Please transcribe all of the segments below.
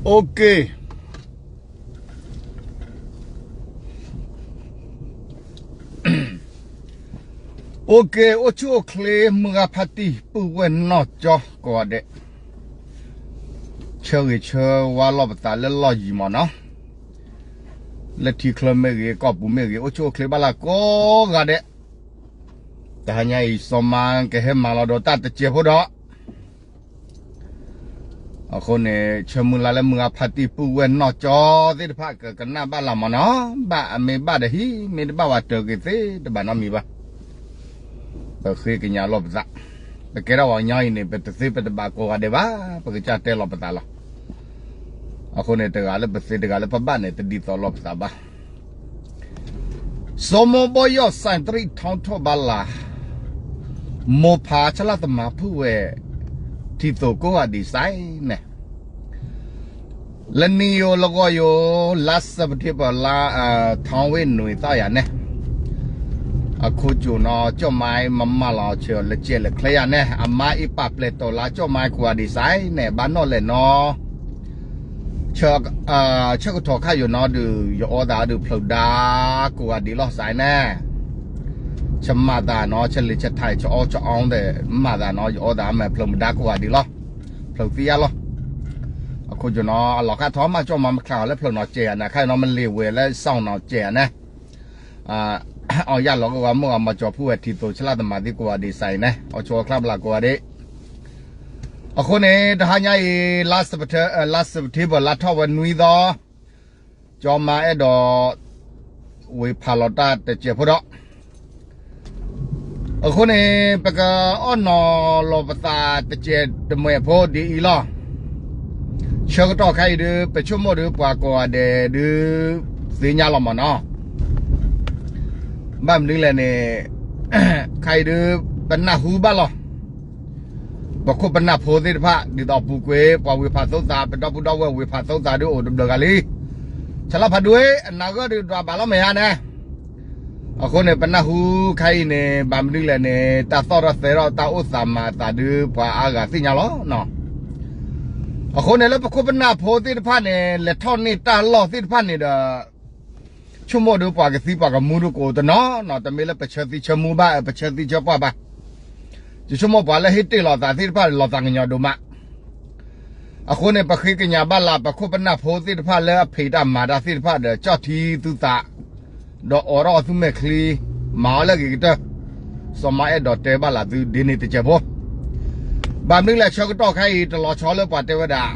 OK, OK, အိၣ်ဆူၣ်အိၣ်ချ့ မုၢ်ဂၤဖါတံၢ် ပုၢ်ဝဲၢ်နီၢ်ကၠီကိးဂၤဒဲး, ဆၢဂ့ၤဆၢဝါလိာ်ပသးလၢလီၢ်ယံၤမးနီၤ, လၢထံချၢမ့ၢ်ဂ့ၤ ကီၢ်ပူၤမ့ၢ်ဂ့ၤ အိၣ်ဆူၣ်အိၣ်ချ့ဘၣ်လၢကိးဂၤဒဲး, တဟါညါအံၤ စီၤမါကဟဲမၤလီၤဒီးတၢ်တစဲးဖိဒီး အဃိန့ၣ် ဆၢမုၢ်လၢ်လၢမုၢ်ဂၤဖါတံၢ် ပုၢ်ဝဲၢ်နီၢ်ကၠီသ့ၣ်တဖၣ် ကကနၣ်ဘၣ်လၢမးနီၤ, ဘၣ်အမ့ၢ်ဘၣ်ဒီးဟံး မ့ၢ်တဘၣ်ဝဲတၢၤက့ၤသ့ တဘၣ်နီတမံၤဘၣ်. ပဃ့ကညးလိာ်ပသး, ပကဲထီၣ်ပှၤကညီအံၤန့ၣ် ပတသ့ပတဘၣ်ကိးဂၤဒဲးဘၣ်, ပကစၢ်တဲလီၤပသးလီၤ. အဃိန့ၣ် တဂၤလၢပသ့တဂၤလၢပဘၣ်န့ၣ် တဒ်သိးလိာ်ပသးဘၣ်. စီၤမိၢ်ဘီယီၣ် စဲးတရံး ထီထီၣ်ဘါလာ်, မိၢ်ဖးဆလၣ်သမါ ဖုၣ်ဝဲၢ် ထံသိးကိးဂၤဒဲးစဲးန့ၣ်, လၢနံၣ်ယိၤလၢဂီၢ်ယိၤ လါစဲးပထ့ဘၢၣ် လါ ထီဝ့ၢ်နွံသီယၤန့ၣ်, အခိၣ်ကၠိၣ်နီၤ ကၠီၣ်မါမၤမၤလီၤဆၢ လၢကဲလၢကျဲယၤန့ၣ် အမါအံၤပာ်ပျဲးတီၤလၢကၠီၣ်မါကိးဂၤဒဲးစဲးန့ၣ် ဘၣ်နီၣ်လဲၣ်နီၤ ဆၢကထီၣ်ခါယိာ်နီၤဒုး ယအီသးဒုးဖျိးဒါ ကိးဂၤဒဲးလီၤစဲးန့ၣ်, ဆၢမၤသးနီၤ ဆၢလ့ဆၢထါ ဆၢအီဆၢအီသ့ၣ် မၤသးနီၤ ယအီသးမ့ၢ်ဖျိးမဒါကိးဂၤဒဲးလီၤ, ဖျိးသံယါလီၤ. အခိၣ်ကၠိၣ်နီၤ အလီၤခါထီၣ်မး ကၠီၣ်မါမချါလၢဖျိးနီၤစဲးယၤန့ၣ် ခါယိာ်နီၤ မလ့ၤဝဲလၢစီၣ်နီၤစဲးယၤန့ၣ် အီယၢ်လီၤကဝီၤမိၢ်အမၤကၠီၤဖုၣ်ဝဲၢ်ထံသိးဆလၣ်သမါသ့ကိးဂၤဒဲးစဲးန့ၣ် အီဆိအီချါဘျါကိးဂၤဒဲး အဃိန့ၣ် တဟါညါအံၤ လါစဲးပထ့ဘၢၣ် လါထီၣ်ဝဲနွံသီ, ကၠီမါအဲၣ်ဒိး ဝ့ၤဖးလီၤတၢ်တစဲးဖိဒီး, အဃိန့ၣ် ပကအီၣ်နီၤလီၤပသးတစဲးတမှဲးဖိဒ်အံၤလီၤ. ဆၢကတီၢ်ခါအံၤဒုး ပဆိကမိၣ်ဒုး ပှၤကိးဂၤဒဲးဒုး သ့ၣ်ညါလီၤမးနီၤ ဘၣ်မနုၤလဲၣ်န့ၣ် ခါအံၤဒုး ပနၢ်ဟူဘၣ်လီၤ. ပခိၣ်ပနၢ်ဖိသ့ၣ်တဖၣ် ဒ်သိးပူၤကွံာ် ပှၤဝ့ၤဖးသိသး ပဒီပုၢ်ဒီဝဲၢ်ဝ့ၤဖးသိသးဒုးအိၣ်တဘျုးဂၤလံ. ဆလၣ်ဖးဒိၣ် အနၢ်ဂၢၢ်ဒုးဒွးဘၣ်လီၤမ့ၢ်ဧါန့ၣ်. အဃိန့ၣ် ပနၢ်ဟူခါအံၤန့ၣ် ဘၣ်မနုၤလဲၣ်န့ၣ် တၢ်သီၣ်ထီၣ်သဲထီၣ်တၢ်အိၣ်သးမၤသးဒုး ပှၤအါဂၤသ့ၣ်ညါလီၤ. အဃိန့ၣ် လၢပခိၣ်ပနၢ်ဖိသ့ၣ်တဖၣ်န့ၣ် လဲၤထီၣ်န့ၢ်တၢ်လီၢ်သ့ၣ်တဖၣ်န့ၣ်ဒီး ဆိကမိၣ်ဒုးပှၤကသံပှၤကမူဒုးကအိၣ်တနီၤနီၤ တမ့ၢ်လၢပဆၢသံဆၢမူဘၣ် ပဆၢသံဆၢပှၢ်ဘၣ်. ယဆိကမိၣ်ပှၤလၢဟ့ၣ်တ့ၢ်လီၤသးသ့ၣ်တဖၣ် လီၤသးကညီၤဒိၣ်မး. အဃိန့ၣ် ပဃ့ကညးဘၣ်လၢ ပခိၣ်ပနၢ်ဖိသ့ၣ်တဖၣ်လၢအဖံးတၢ်မၤတၢ်သ့ၣ်တဖၣ်ဒီး ကၠီၣ်ထံသုသး ဒီးအိးထီၣ်အီၤသုမဲာ်ချံ မၤအီၤလၢအဂ့ၤကတၢၢ်. စီၤမါအဲၣ်ဒိးတဲဘၣ်လၢသုဒ်န့ၣ်တစဲးဖိ ဘၣ်မနုၤလဲၣ် ဆၢကတီၢ်ခါအံၤ တလီၤဆီလၢပှၤတဲဝဲဒၣ်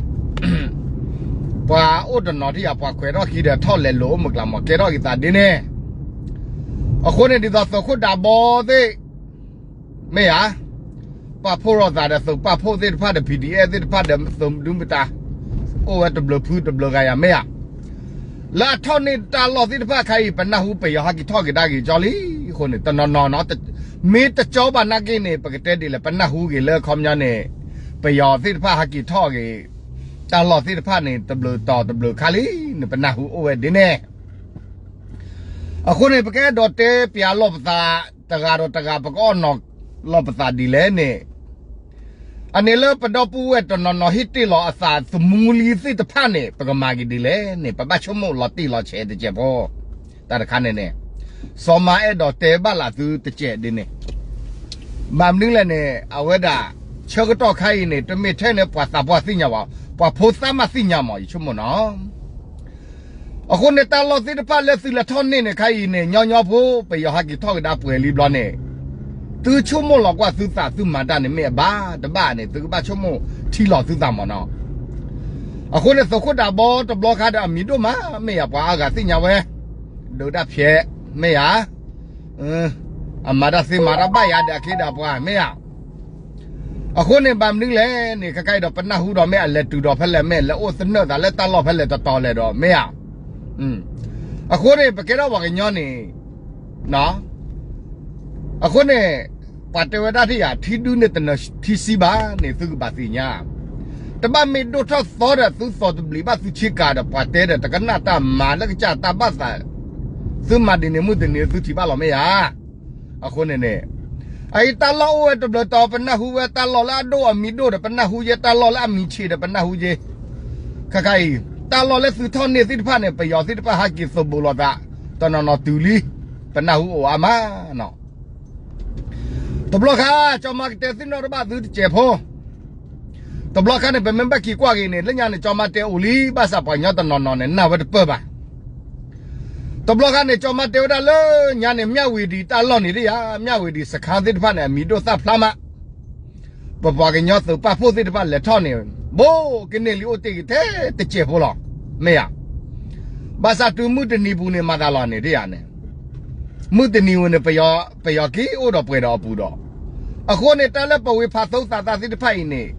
ပှၤအိၣ်တနီၤထံၣ်ယၤ ပှၤခွဲးထီၣ်ခံဒီးထီၣ်လဲၤလိာ်အိၣ်မုၢ်ကျးမး ကဲထီၣ်က့ၤသးဒ်န့ၣ်. အဃိန့ၣ် ဒ်သိးသုးခိၣ်ဒးဘီသ့ၣ် မ့ၢ်ဧါ, ပာ်ဖှိၣ်ထီၣ်သးဒီးသုးပာ်ဖှိၣ်သ့ၣ်တဖၣ်ဒီး ပီၣ်ဒံၣ်အဲၣ်သ့ၣ်တဖၣ်ဒီး သုးမုၢ်ဒုမတၤ အိၣ်ဝဲတဘျုးဖုတဘျုးဂၤယၤမ့ၢ်ဧါ. လၢအထီၣ်န့ၢ်တၢ်လီၢ်သ့ၣ်တဖၣ်ခါအံၤ ပနၢ်ဟူပယီၤဟးက့ၤထီၣ်က့ၤဒၣ်ဂ့ၤကၠီလံ. အဃိန့ၣ် တနီၤနီၤနီၤ မ့ၢ်တကၠီဘၣ်နာ်က့န့ၣ် ပကတဲဒ်လဲၣ် ပနၢ်ဟူဂ့ၤလၢအခီပညီန့ၣ် ပယီၤသ့ၣ်တဖၣ်ဟးက့ၤထီၣ်က့ၤ တၢ်လီၢ်သ့ၣ်တဖၣ်န့ၣ် တဘျုးတီၤတဘျုးခါလံန့ၣ် ပနၢ်ဟူအိၣ်ဝဲဒ်န့ၣ်. အဃိန့ၣ် ပကအဲၣ်ဒိးတဲပျးလိာ်ပသး တဂၤဒီးတဂၤ ပကအီၣ်နီၤလီၤပသးဒ်လဲၣ်န့ၣ် အန့ၣ်လၢပဒီပုၢ်ဝဲၢ်တနီၤနီၤဟ့ၣ်တ့ၢ်လီၤအသးသမူလံသ့ၣ်တဖၣ်န့ၣ် ပကမၤက့ၤဒ်လဲၣ်န့ၣ် ပဘၣ်ဆိကမိၣ်လီၤတံၢ်လီၤဆဲးတစဲးဖိ တၢ်တခါန့ၣ်န့ၣ် စီၤမါအဲၣ်ဒိးတဲဘၣ်လၢသုတစဲးဒ်န့ၣ် ဘၣ်မနုၤလဲၣ်န့ၣ် အဝဲဒၣ် ဆၢကတီၢ်ခါအံၤန့ၣ် တမ့ၢ်ထဲန့ၣ် ပှၤသးပှၢ်သ့ၣ်ညါဘၣ်, ပှၤဖိသၣ်မးသ့ၣ်ညါမး ယဆိကမိၣ်နီၤ. အဃိန့ၣ် တၢ်လီၢ်သ့ၣ်တဖၣ်လၢသုလဲၤထီၣ်န့ၢ်န့ၣ်ခါအံၤန့ၣ် ညီညီဖိ ပယီၤဟးက့ၤထီၣ်ကဒါပှဲၤလံဘျီန့ၣ် သုဆိကမိၣ်လီၤကွၢ်သုသးသုမၤတၢ်န့ၣ်မ့ၢ်အဘၣ်တဘၣ်န့ၣ် သုကဘၣ်ဆိကမိၣ်ထံလီၤသုသးမးနီၤ. အဃိန့ၣ် သုးခိၣ်ဒးဘီတဘျီခါဒီးအမံၤဒိၣ်မး မ့ၢ်ယၤ ပှၤအါဂၤသ့ၣ်ညါဝဲ ဒုးတၢ်ဖျဲး မ့ၢ်ယၤ အမၤတၢ်သ့မၤတၢ်ဘၣ်ယၤဒီးအခ့ဒီးပှၤ မ့ၢ်ယၤ. အဃိန့ၣ် ဘၣ်မနုၤလဲၣ်န့ၣ် ခဲခါအံၤဒီးပနၢ်ဟူဒီးမ့ၢ်အလဲၤတုၤဒီးဖဲလဲၣ် မ့ၢ်လဲၤအိၣ်သနၢၣ်သးလၢတၢ်လီၢ်ဖဲလဲၣ်တတီၤလဲၣ်ဒီး မ့ၢ်ယၤ. အဃိန့ၣ် ပကဲထီၣ်ပှၤကညီန့ၣ် အဃိန့ၣ် ပှၤတဲဝဲဒၣ်ထံၣ်ယၤ ထံဒုန့ၣ်တနၢၤထံဆံဘၣ်န့ၣ် သုကဘၣ်သ့ၣ်ညါ. တဘၣ်မ့ၢ်ဒိၣ်ထီၣ်သီဒီးသုသီၣ်တဘျံးဘၣ်သုဆ့ကၤဒီး ပှၤတဲဒီးတကနၣ်တၢ်မၤလၢကစၢ်တၢ်ဘၣ်သး သုမၤဒ်န့ၣ်မုၢ်တနံၤသုထံၣ်ဘၣ်လီၤမ့ၢ်ယၤ. အဃိန့ၣ်န့ၣ် အအံၤတၢ်လီၢ်အိၣ်ဝဲတဘျုးတီၤ ပနၢ်ဟူဝဲတၢ်လီၢ်လၢအဒိၣ်အမံၤဒိၣ်ဒီး ပနၢ်ဟူယဲ တၢ်လီၢ်လၢအမံၤဆံးဒီး ပနၢ်ဟူယဲ ခဲခါအံၤ တၢ်လီၢ်လၢသုထီၣ်န့ၢ်သ့ၣ်တဖၣ်န့ၣ် ပယီၤသ့ၣ်တဖၣ်ဟဲက့ၤသုးဘူးလိာ်သး တနီၤနီၤတုၤလံ, ပနၢ်ဟူအိၣ်အါမးနီၤ. တဘျီခါ ကၠီမါကတဲသ့ၣ်နီၣ်တဘၣ်သုတစဲးဖိ, တဘျီခါန့ၣ် ပမ့ၢ်ဘၣ်က့ၤကွၢ်က့ၤန့ၣ် လၢညါန့ၣ် ကၠီမါတဲအိၣ်လံ ဘၣ်ဆၣ်ပှၤကညီတနီၤနီၤန့ၣ် နာ်ဝဲတပၢၢ်ဘၣ်. တဘျီခါန့ၣ် ကၠီမါတဲဝဲဒၣ်လၢညါန့ၣ် မၠၣ်ဝ့ၤဒံးတၢ်လီၢ်န့ၣ်ဒ်ယါ, မၠၣ်ဝ့ၤဒံးစခါသ့ၣ်တဖၣ်န့ၣ် အမံၤဒိၣ်သၣ်ဖျါမး, ပပှၤကညီသုးပာ်ဖှိၣ်သ့ၣ်တဖၣ်လဲၤထီၣ်န့ၣ် ဘိကန့ၢ်လံအိၣ်တ့ၢ်က့ၤထဲတစဲးဖိလီၤ, မ့ၢ်ဧါ. ဘၣ်ဆၣ်တုၤမုၢ်တနံၤပူၤန့ၣ် မၤသးလီၤန့ၣ်ဒ်ယါန့ၣ်, မုၢ်တနံၤဝဲန့ၣ် ပယီၤက့ၤအိၣ်ဒီးပှဲၤဒီးအပူၤဒီး, အဃိန့ၣ် တၢ်လၢပဝဲဖးသိသးသးသ့ၣ်တဖၣ်အံၤန့ၣ်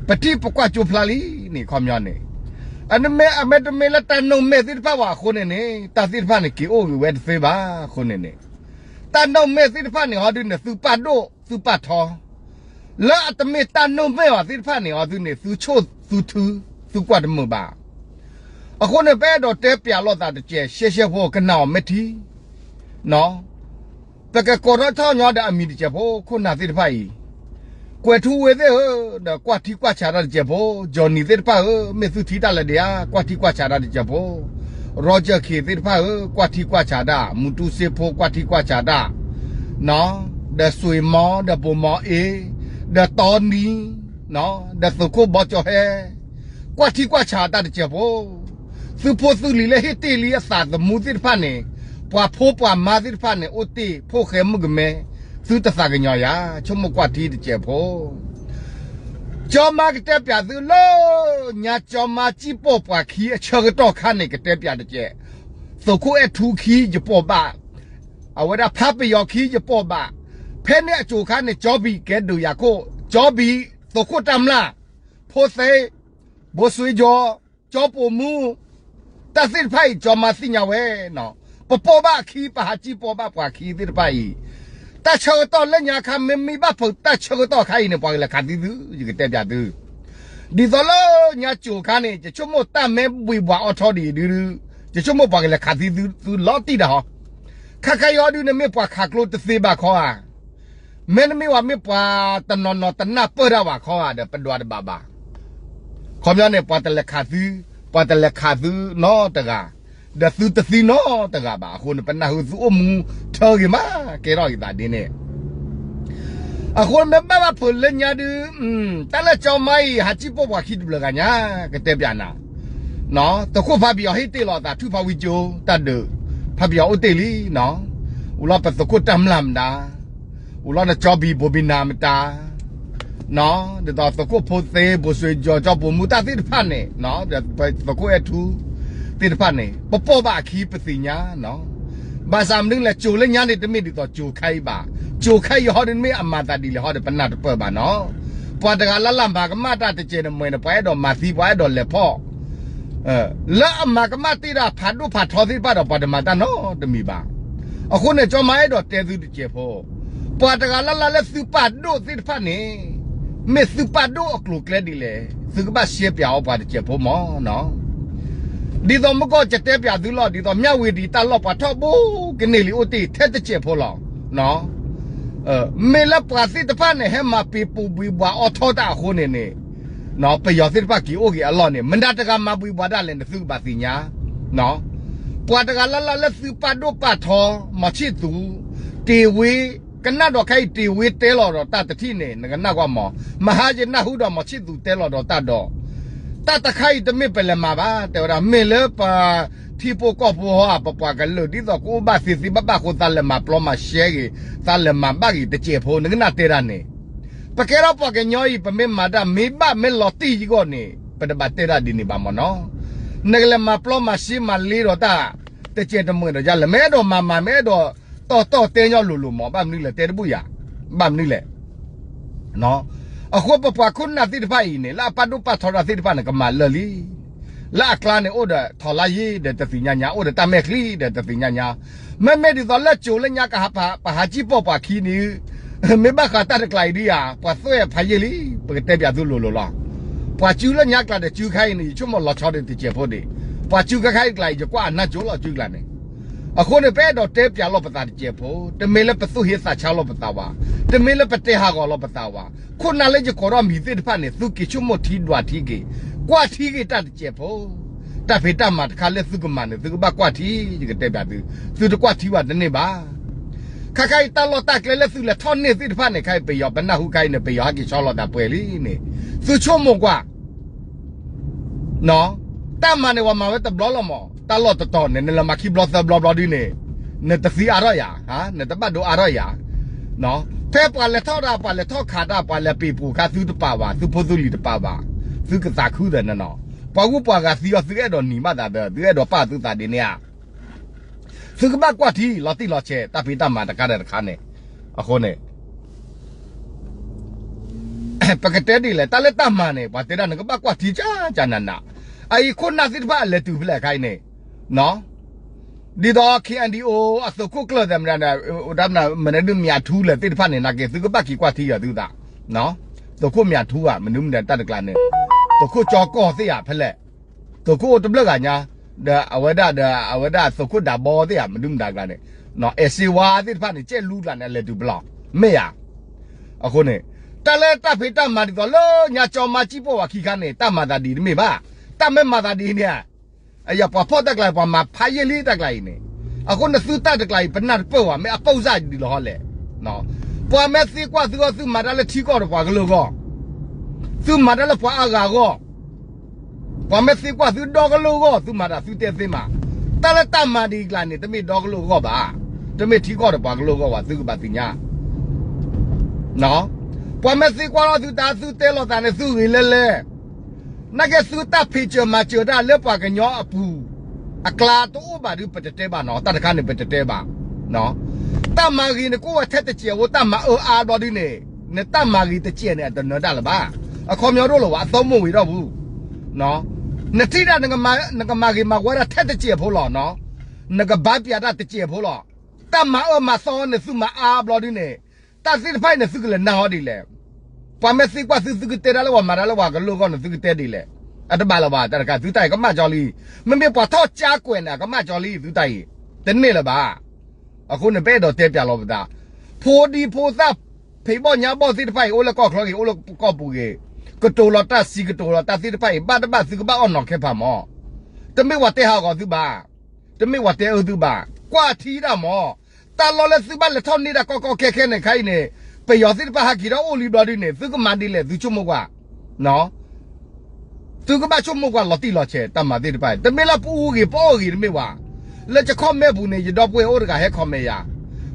ပထံၣ်ပကွၢ်ကၠိဖျါလံန့ၣ် ခီပညီန့ၣ်, အမ့ၢ်တမ့ၢ်လၢတၢ်နုၢ်မဲာ်သ့ၣ်တဖၣ်ဘၣ်အဃိန့ၣ်န့ၣ် တၢ်သ့ၣ်တဖၣ်န့ၣ် က့ၤအိၣ်ဂ့ၤဝဲတသ့ဘၣ်အဃိန့ၣ်န့ၣ်, တၢ်နုၢ်မဲာ်သ့ၣ်တဖၣ်န့ၣ် ဟီဒုန့ၣ် သုပာ်ဒိၣ်သုပာ်ထီ, လၢအတမ့ၢ်တၢ်နုၢ်မဲာ်အီၤသ့ၣ်တဖၣ်န့ၣ် ဟီဒုန့ၣ် သုဆိၣ်သုထု သုကွၢ်တမုာ်ဘၣ်. အဃိန့ၣ် ပအဲၣ်ဒိးတဲပၠးလိာ်သးတစဲး ရှဲရှဲဖိကနၣ်အီၤမ့ၢ်ထံ ပကကိးထီၣ်ထီၣ်ညီဒီးအမံၤတစဲးဖိ ခိၣ်နၢ်သ့ၣ်တဖၣ်အံၤ, ကွဲၤထူဝ့သ့ၣ်ဧၢ, ဒီးကွၢ်ထံကွၢ်ဆးတၢ်တစဲးဖိ, ကၠီၤနံၤသ့ၣ်တဖၣ်ဧၢ, မ့ၢ်သုထံၣ်တၢ်လၢဒံးဧါ, ကွၢ်ထံကွၢ်ဆးတၢ်တစဲးဖိ, ရီကၠၢၢ်ခ့သ့ၣ်တဖၣ်ဧၢ, ကွၢ်ထံကွၢ်ဆးတၢ်, မူတူစ့ဖိ ကွၢ်ထံကွၢ်ဆးတၢ်, ဒီးစွ့ၤမီ, ဒီးဘိးမီအ့, ဒီးတီနံ, ဒီးသုးခိၣ်ဘီကၠီၤဟဲ ကွၢ်ထံကွၢ်ဆးတၢ်တစဲးဖိ, သုဖိသုလံၤလၢဟ့ၣ်တ့ၢ်လံအသးသမူသ့ၣ်တဖၣ်န့ၣ်, ပှၤဖိပှၤမါသ့ၣ်တဖၣ်န့ၣ် အိၣ်တ့ၢ်ဖိၣ်ဃဲမုၣ်ကမဲ, သုတသးကညီၤယၤ, ဆိကမိၣ်ကွၢ်ထံတစဲးဖိ ကၠီမါကတဲပၠးသုလၢ ညါကၠီမါစံၣ်ပိာ်ပှၤခံအဆၢကတီၢ်ခါန့ၣ် ကတဲပၠးတစဲး, သုးခိၣ်အဲၣ်ထူခံယပိာ်ဘၣ်, အဝဲဒၣ်ဖးပယီၤခံယပိာ်ဘၣ်, ဖဲန့ၣ်အစိၤခါန့ၣ် ကၠီဘံၣ်ကဲဒုးယၤခိၣ်, ကၠီဘံၣ်, သုးခိၣ်တၢ်မျၢ်, ဖိသ့, ဘိၣ်စွ့ၤကၠီၤ, ကၠီပိာ်မူ, တၢ်သ့ၣ်တဖၣ်အံၤ ကၠီမါသ့ၣ်ညါဝဲ, ပပိာ်ဘၣ်အခံ ပဟးစံၣ်ပိာ်ဘၣ်ပှၤခံသ့ၣ်တဖၣ်အံၤ, တၢ်ဆၢကတီၢ်လၢညါခါ မ့မ့ၢ်ဘၣ်ဖုးတၢ်ဆၢကတီၢ်ခါအံၤန့ၣ် ပှၤကလဲၤခးသံသု, ယကတဲပၠးသု ဒ်သိးလၢညါကၠိၤခါန့ၣ် ယဆိကမိၣ်တၢ်မ့ၢ်ဘှံးဘှးအီထီဒ်အံၤဒုး, ယဆိကမိၣ်ပှၤကလဲၤခးသံသုလီၤတံၢ်တၢ်ဟီ, ခါခါအံၤဟီဒုးန့ၣ် မ့ၢ်ပှၤခးကျိတသ့ဘၣ်ခီဧါ, မ့တမ့ၢ်ဝဲမ့ၢ်ပှၤတနီၤနီၤတနၢ်ပၢၢ်တၢ်ဘၣ်ခီဧါဒီး ပဒွးတဘၣ်ဘၣ်. ခီပညီန့ၣ် ပှၤတလဲၤခးသု, ပှၤတလဲၤခးသုနီတဂၤ, ဒီးသုတသံနီတဂၤဘၣ်. အဃိန့ၣ် ပနၢ်ဟူသုအိၣ်မူထၢဂ့ၤမး ကဲထီၣ်ဂ့ၤသးဒ်န့ၣ် အဃိန့ၣ်မ့ၢ်ဘၣ်ဘၣ်ဖုးလၢညါဒုး, တၢ်လၢကၠီမါအံၤ ဟးစံၣ်ပိာ်ပှၤခံတဘျုးဂၤညါ, ကတဲပၠးနၤ, သုးခိၣ်ဖးပယီၤဟ့ၣ်တ့ၢ်လီၤအသး ထုးဖးဝံကၠိတၢ်ဒုး, ဖးပယီၤအိၣ်တ့ၢ်လံ, အိၣ်လီၤပသုးခိၣ်တၢ်မျၢ်မတၤ, အိၣ်လီၤဒီးကၠီဘံၣ်ဘိၣ်ဘံၣ်နၤမတၤ ဒ်သိးသုးခိၣ်ဖိသ့ ဘိၣ်စွ့ၤကၠီၤ ကၠီပိာ်မူတၢ်သ့ၣ်တဖၣ်န့ၣ်, သုးခိၣ်အဲၣ်ထူသ့ၣ်တဖၣ်န့ၣ် ပပိာ်ဘၣ်အခံပသ့ၣ်ညါ, ဘၣ်ဆၣ်မနုၤလဲၣ် ကၠိၤလၢညါန့ၣ် တမ့ၢ်ဒ်သိးကၠိၤခါအံၤဘၣ်. ကၠိၤခါအံၤဟီဒုး မ့ၢ်အမၤသးဒ်လဲၣ်ဟီဒီး ပနၢ်တပၢၢ်ဘၣ်နီၤ. ပှၤတဂၤလၢ်လၢ်မၤကမၣ်တၢ်တစဲးတမှဲၤန့ၣ် ပှၤအဲၣ်ဒိးမၤသံ ပှၤအဲၣ်ဒိးလဲၤဖီၣ် လၢအမၤကမၣ်တ့ၢ်ဒၣ်ဖးဒိၣ်ဖးထီသ့ၣ်တဖၣ်ဒီး ပှၤတမၤတၢ်နီတမံၤဘၣ်. အဃိန့ၣ် ကၠီမါအဲၣ်ဒိးတဲသုတစဲးဖိ, ပှၤတဂၤလၢ်လၢ်လၢသုပာ်ဒိၣ်သ့ၣ်တဖၣ်န့ၣ်, မ့ၢ်သုပာ်ဒိၣ်အကျိၤကျဲဒ်လဲၣ်, သုကဘၣ်ရှဲပၠးအီၤပှၤတစဲးဖိမး. ဒ်သိးမုၢ်ကီၢ်ကတဲပၠးသုလီၤ, ဒ်သိးမၠၣ်ဝ့ၤဒံးတၢ်လီၢ်ပှၤထီၣ်ဘိကန့ၢ်လံအိၣ်တ့ၢ်ထဲတစဲးဖိလီၤ. မ့ၢ်လၢပှၤသ့ၣ်တဖၣ်န့ၣ် ဟဲမၤပ့ၤပူၤဘှံးဘှးအီထီတၢ်အဃိန့ၣ်န့ၣ်, ပယီၤသ့ၣ်တဖၣ်က့ၤအိၣ်က့ၤအလီၢ်န့ၣ် မတၤတဂၤမၤဘှံးဘှးဒၣ်လဲာ်န့ၣ် သုကဘၣ်သ့ၣ်ညါ. ပှၤတဂၤလၢ်လၢ်လၢသုပာ်ဒိၣ်ပာ်ထီ, မီၤဆံၣ်သူး, တ့ၢ်ဝ့, ကနၣ်ဒီးခဲအံၤ တ့ၢ်ဝ့တဲလီၤဒီးတၢ်တထံၣ်န့ၣ် နကနၣ်ကွၢ်မး, မဟါယနၢ်ဟူဒီးမီၤဆံၣ်သူးတဲလီၤဒီးတၢ်ဒီး, တၢ်တခါအံၤတမ့ၢ်ပလဲၤမၤဘၣ် တဲဝဲဒၣ် မ့ၢ်လၢပထံဖိကီၢ်ဖိဟီ ပပှၤကလုာ်ဒ်သိးကအိၣ်ဘၣ်သ့သ့ဘၣ်ဘၣ်အဃိ သးလဲၤမၤပျီမၤရှဲဂ့ၤ, သးလဲၤမၤဘၣ်ဂ့ၤတစဲးဖိ နကနၣ်တဲဒၣ်န့ၣ် ပကဲထီၣ်ပှၤကညီအံၤ ပမ့ၢ်မၤတၢ်မ့ၢ်ဘၣ်မ့ၢ်လီၤတံၢ်ယဂီၢ်န့ၣ် ပတဘၣ်တဲဒၣ်ဒ်န့ၣ်ဘၣ်မးနီၤ. နကလဲၤမၤပျီမၤရှဲမၤလ့ဒီးတၢ် တစဲးတမှဲၤဒီးယၤလဲၣ်, မ့ၢ်အဲၣ်ဒိးမၤမၤ မ့ၢ်အဲၣ်ဒိးတီၢ်တီၢ်တဲညီလိၤလိၤမး, ဘၣ်မနုၤလဲၣ် တဲတဘူၣ်ယၤ, ဘၣ်မနုၤလဲၣ် အဃိပပှၤခိၣ်နၢ်သ့ၣ်တဖၣ်အံၤန့ၣ် လၢအပာ်ဒိၣ်ပာ်ထီတၢ်သ့ၣ်တဖၣ်န့ၣ် ကမၤလၢာ်လံ. လၢအကျါန့ၣ် အိၣ်ဒီးထီၣ်လါယ့ဒီးတသ့ၣ်ညါညါ, အိၣ်ဒီးတၢ်မဲာ်ချံဒီးတသ့ၣ်ညါညါ, မ့မ့ၢ်ဒ်သိးလၢကၠိၤလၢညါကဟးပဟးစံၣ်ပိာ်ပှၤခံန့ၣ်, မ့ၢ်ဘၣ်ဃးတၢ်တကျါအံၤဒ်ယၤ ပှၤသွဲၣ်ဖးယံာ်လံ, ပကတဲပၠးသုလိၤလိၤလီၤ. ပှၤစုလၢညါကျါဒီးစုခါအံၤန့ၣ် ယဆိကမိၣ်လီၤဆီဒီးတစဲးဖိဒံး, ပှၤစုခါခါအံၤတကျါအံၤ ယကွၢ်အနၢ်ကၠိလီၤစုကျါန့ၣ် အဃိန့ၣ် ပအဲၣ်ဒိးတဲပၠးလိာ်ပသးတစဲးဖိ, တမ့ၢ်လၢပသူၣ်ဟ့သးဆါလိာ်ပသးဝဲ, တမ့ၢ်လၢပတဲဟးဂီၤလိာ်ပသးဝဲ, ခိၣ်နၢ်လၢယကိးထီၣ်မံၤသ့ၣ်တဖၣ်န့ၣ် သုက့ၤဆိကမိၣ်ထံဒွးထံက့ၤ, ကွၢ်ထံဂ့ၤတၢ်တစဲးဖိ, တၢ်ဖံးတၢ်မၤတခါလၢသုကမၤန့ၣ် သုကဘၣ်ကွၢ်ထံ, ယကတဲဘၣ်သု, သုတကွၢ်ထံဘၣ်တန့ၢ်ဘၣ်. ခါခါအံၤတၢ်လီၢ်တၢ်ကျဲလၢသုလဲၤထီၣ်န့ၢ်သ့ၣ်တဖၣ်န့ၣ် ခါအံၤပယီၤပနၢ်ဟူခါအံၤန့ၣ် ပယီၤဟဲက့ၤဆီလီၤသးပှဲၤလံန့ၣ်, သုဆိကမိၣ်ကွၢ် တၢ်မၤန့ၣ် ပှၤမၤဝဲတဘျီလီၤမး, တၢ်လီၢ်တတီၤန့ၣ် နလဲၤမၤခံဘျီသၢဘျီဘျီဒ်န့ၣ်, နတသံအါထီၣ်ယၤ, နတဘၣ်ဒိအါထီၣ်ယၤ. ဖဲပှၤလဲၤထီၣ်တၢ် ပှၤလဲၤထီၣ်ခးတၢ် ပှၤလဲၤပ့ၤပိာ်ခါ သုတပာ်ဘၣ်, သုဖိသုလံၤတပာ်ဘၣ်, သုကသးခုသးန့ၣ်နီၤ, ပှၤဂုၤပှၤဂၤသံအီၤ သုအဲၣ်ဒိးနံၤဘၣ်သးဒီး သုအဲၣ်ဒိးပာ်သုသးဒ်န့ၣ်ဧါ. သုကဘၣ်ကွၢ်ထံလီၤတံၢ်လီၤဆဲး တၢ်ဖံးတၢ်မၤတခါဒီးတခါန့ၣ်, အဃိန့ၣ် ပကတဲဒ်လဲၣ် တၢ်လၢတၢ်မၤန့ၣ် ပှၤတဲဒၣ်နကဘၣ်ကွၢ်ထံကၢ်ကၢ်နးနး, အအံၤခိၣ်နၢ်သ့ၣ်တဖၣ်အလဲၤတုၤဖဲလဲၣ်ခါအံၤန့ၣ်, ဒ်သိး ခ့ၣ်အဲၣ်ဒံၣ်အိၣ် အသုးခိၣ်ကျၢၢ်သ့ၣ်မနုၤ, မနုၤဒုးမၠးထူလဲၣ်သ့ၣ်တဖၣ်န့ၣ် နာ်က့သုကဘၣ်က့ၤကွၢ်ထံယၤသုသး, သုးခိၣ်မၠးထူဧါ မနုၤမနုၤတၢ်တကျါန့ၣ်, သုးခိၣ်ကၠီကီၢ်သ့ၣ်ဧါဖဲလဲၣ်, သုးခိၣ်အိၣ်တဘျၢၣ်ဂၤညါ, ဒီးအဝဲဒၣ်ဒီး အဝဲဒၣ်သုးခိၣ်ဒးဘီသ့ၣ်ဧါ မနုၤမတၤကျါန့ၣ်, အဲၣ်စ့ဝါသ့ၣ်တဖၣ်န့ၣ် ကဲလူကျါန့ၣ် အလဲၤတုၤပလီၢ်, မ့ၢ်ဧါ. အဃိန့ၣ် တၢ်လၢတၢ်ဖံးတၢ်မၤဒ်သိးလၢညါ ကၠီမါကံၣ်ပိၢ်ဝၤခံခါန့ၣ် တၢ်မၤသးဒ်အံၤတမ့ၢ်ဘၣ်, တၢ်မ့ၢ်မၤသးဒ်အံၤန့ၣ် အယၤပှၤဖီၣ်တၢ်ကျါ ပှၤမၤဖးယံာ်လံတၢ်ကျါအံၤန့ၣ်, အဃိန့ၣ်သုတၢ်တကျါအံၤ ပနၢ်တပၢၢ်ဝဲ မ့ၢ်အပိၢ်စၢ်ဒ်လီၤဟီလဲၣ်. ပှၤမ့ၢ်သံကွၢ်သုဂီၢ် သုမၤတၢ်လၢထံကီၢ်ဒီးပှၤကလုာ်အဂီၢ်, သုမၤတၢ်လၢပှၤအါဂၤအဂီၢ်, ပှၤမ့ၢ်သံကွၢ်သုဒီကလုာ်အဂီၢ် သုမၤတၢ်သုတဲသ့မး, တၢ်လၢတၢ်မၤဒ်အံၤကျါန့ၣ် တမ့ၢ်ဒီကလုာ်အဂီၢ်ဘၣ်, တမ့ၢ်ထံကီၢ်ဒီးပှၤကလုာ်အဂီၢ်ဘၣ် သုကဘၣ်သ့ၣ်ညါ ပှၤမ့ၢ်သံကွၢ်လီၤသုတၢ် သုတဲလိာ်သးန့ၣ် သုဂ့ၤလဲၤလဲၤ, နာ်က့သုတၢ်ဖံးစၢၤမၤစၢၤတၢ်လၢပှၤကညီအပူၤ အကျါတအိၣ်ဘၣ်ဒုး ပတတဲဘၣ်နီၤ, တၢ်တခါန့ၣ် ပတတဲဘၣ်. တၢ်မၤဂ့ၤန့ၣ် ကအိၣ်ဝဲထဲတစဲးဖိ တၢ်မၤအၢအါဘျီဒုးန့ၣ် နတၢ်မၤဂ့ၤတစဲးန့ၣ် အတနၢၤတၢ်လၢၤဘၣ်, အခီပညီဒိၣ်လၢၤဘၣ် အသီမိၢ်ဝံၤထီၣ်ပူၤ နထံၣ်တၢ် နကမၤဂ့ၤမၤဝါတၢ်ထဲတစဲးဖိလီၤ, နကဘါပျးတၢ်တစဲးဖိလီၤ. တၢ်မၤအၢမၤသီန့ၣ် သုမၤအါဘျီဒုးန့ၣ် တၢ်သ့ၣ်တဖၣ်အံၤန့ၣ် သုကလဲၤနၢ်ဟီဒ်လဲၣ်. ပှၤမ့ၢ်သံကွၢ်သု သုကတဲတၢ်လၢပှၤမၤတၢ်လၢပှၤကလုာ်အဂီၢ်န့ၣ် သုကတဲဒ်လဲၣ်. အတဘၣ်လၢၤဘၣ် တၢ်တခါ သုတၢ်အံၤကမၣ်ကၠီလံ. မ့မ့ၢ်ပှၤထီၣ်ကၠါကွဲးန့ၣ် အကမၣ်ကၠီလံ သုတၢ်အံၤ တန့ၢ်လၢၤဘၣ်. အဃိန့ၣ် ပအဲၣ်ဒိးတဲပျးလီၤပသး, ဖိဒံဖိသၣ် ဖံးဘီၣ်ညါဘီၣ်သ့ၣ်တဖၣ်အံၤ အိၣ်လၢကီၢ်ချၢဂ့ၤ အိၣ်လၢကီၢ်ပူၤဂ့ၤ, ကတိၤလီၤတၢ်စံး ကတိၤလီၤတၢ်သ့ၣ်တဖၣ်အံၤ ဘၣ်တဘၣ်သုကဘၣ်အီၣ်နီၤခဲဖးမး. တမ့ၢ်ပှၤတဲဟးဂီၤသုဘၣ်, တမ့ၢ်ပှၤတဲအၢသုဘၣ်, ကွၢ်ထံတၢ်မး. တၢ်လီၢ်လၢသုဘၣ်လဲၤထီၣ်န့ၢ်တၢ်ကီကီခဲခဲန့ၣ် ခါအံၤန့ၣ် ပယီၤသ့ၣ်တဖၣ်ဟဲက့ၤထီၣ်အိၣ်လံဘျီဒုးန့ၣ် သုကမၤဒ်လဲၣ် သုဆိကမိၣ်ကွၢ် သုကဘၣ်ဆိကမိၣ်ကွၢ်လီၤတံၢ်လီၤဆဲး တၢ်မၤသ့ၣ်တဖၣ်အံၤ တမ့ၢ်လၢပအူဂ့ၤပအီၣ်ဂ့ၤတမ့ၢ်ဘၣ်. လၢကခီၣ်မဲာ်ပူၤန့ၣ် ယဒီပုၢ်ဝဲၢ်အိၣ်တဂၤဟဲ comment ယၤ,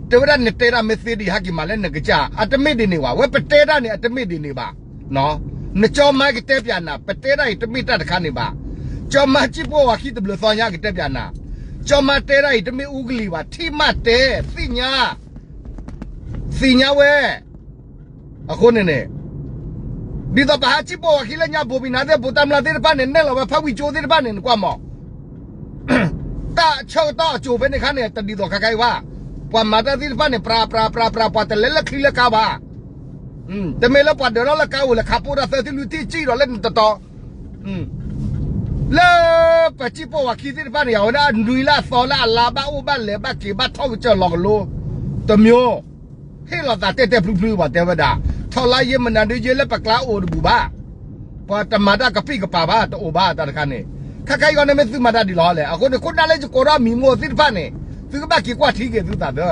တဲဝဲဒၣ်နတဲတၢ်မ့ၢ်သ့ဒ်အံၤ ဟဲက့ၤမၤလၢနကစၢ် အတမ့ၢ်ဒ်န့ၣ်ဘၣ်. ဝဲပတဲတၢ်န့ၣ် အတမ့ၢ်ဒ်န့ၣ်ဘၣ်. နကၠီမါကတဲပျးနၤ ပတဲတၢ်အံၤတမ့ၢ်တၢ်တခါန့ၣ်ဘၣ်. ကၠီမါကံၣ်ပိၢ်ဝၤခံတဘျုးသီညါကတဲပျးနၤ, ကၠီမါတဲတၢ်အံၤတမ့ၢ်အူကလံၤဘၣ် ထံၣ်မးတဲ သ့ၣ်ညါ သ့ၣ်ညါဝဲ အဃိန့ၣ်န့ၣ် ဒ်သိးပဟးကံၣ်ပိၢ်ဝၤခံလၢညါ ဘိးဘံနါသ့ၣ် ဘိးတၢ်မျၢ်သ့ၣ်တဖၣ်န့ၣ် နဲၣ်လီၤဝဲဖးဝံၣ်ကၠိသ့ၣ်တဖၣ်န့ၣ် နကွၢ်မး တၢ်ဆၢကတီၢ်အစိၤဖဲန့ၣ်ခါန့ၣ် တဒ်သိးခါခါအံၤဘၣ်. ပှၤမၤတၢ်သ့ၣ်တဖၣ်န့ၣ် ပြးပြးပြးပြး ပှၤတလဲၤလၢချံလၢကါဘၣ်. တမ့ၢ်လၢပှၤဒၢးထီၣ်လၢကါအိၣ်လဲၤခးပိၢ်တၢ်သၢထံလွံၢ်ထံ စံၣ်ဒီးလၢနတတီၤ လၢပကံၣ်ပိၢ်ဝၤခံသ့ၣ်တဖၣ်န့ၣ် အဝဲဒၣ်အနွံလၢအသီလၢအလါ ဘၣ်အိၣ်ဘၣ်လဲၤ ဘၣ်က့ၤဘၣ်ထီၣ်ကစၢၢ်လီၤကလိ တမျိုး ဟ့ၣ်လီၤသးတဲတဲဖျုဖျု ပှၤတဲဝဲဒၣ် ထီၣ်လါယ့မနၤဒုးယ့လၢပကျါအိၣ်တဘူၣ်ဘၣ်. ပှၤတမၤတၢ်ကပံာ်ကပၤဘၣ် တအိၣ်ဘၣ်တၢ်တခါန့ၣ် ခါခါအံၤဂီၢ်န့ၣ်မ့ၢ်သုမၤတၢ်ဒ်လဲၣ်လဲၣ်. အဃိန့ၣ် ခိၣ်နၢ်လၢယကိးထီၣ်မံၤမိၢ်သ့ၣ်တဖၣ်န့ၣ် သုကဘၣ်က့ၤကွၢ်ထံက့ၤသုသးသၢ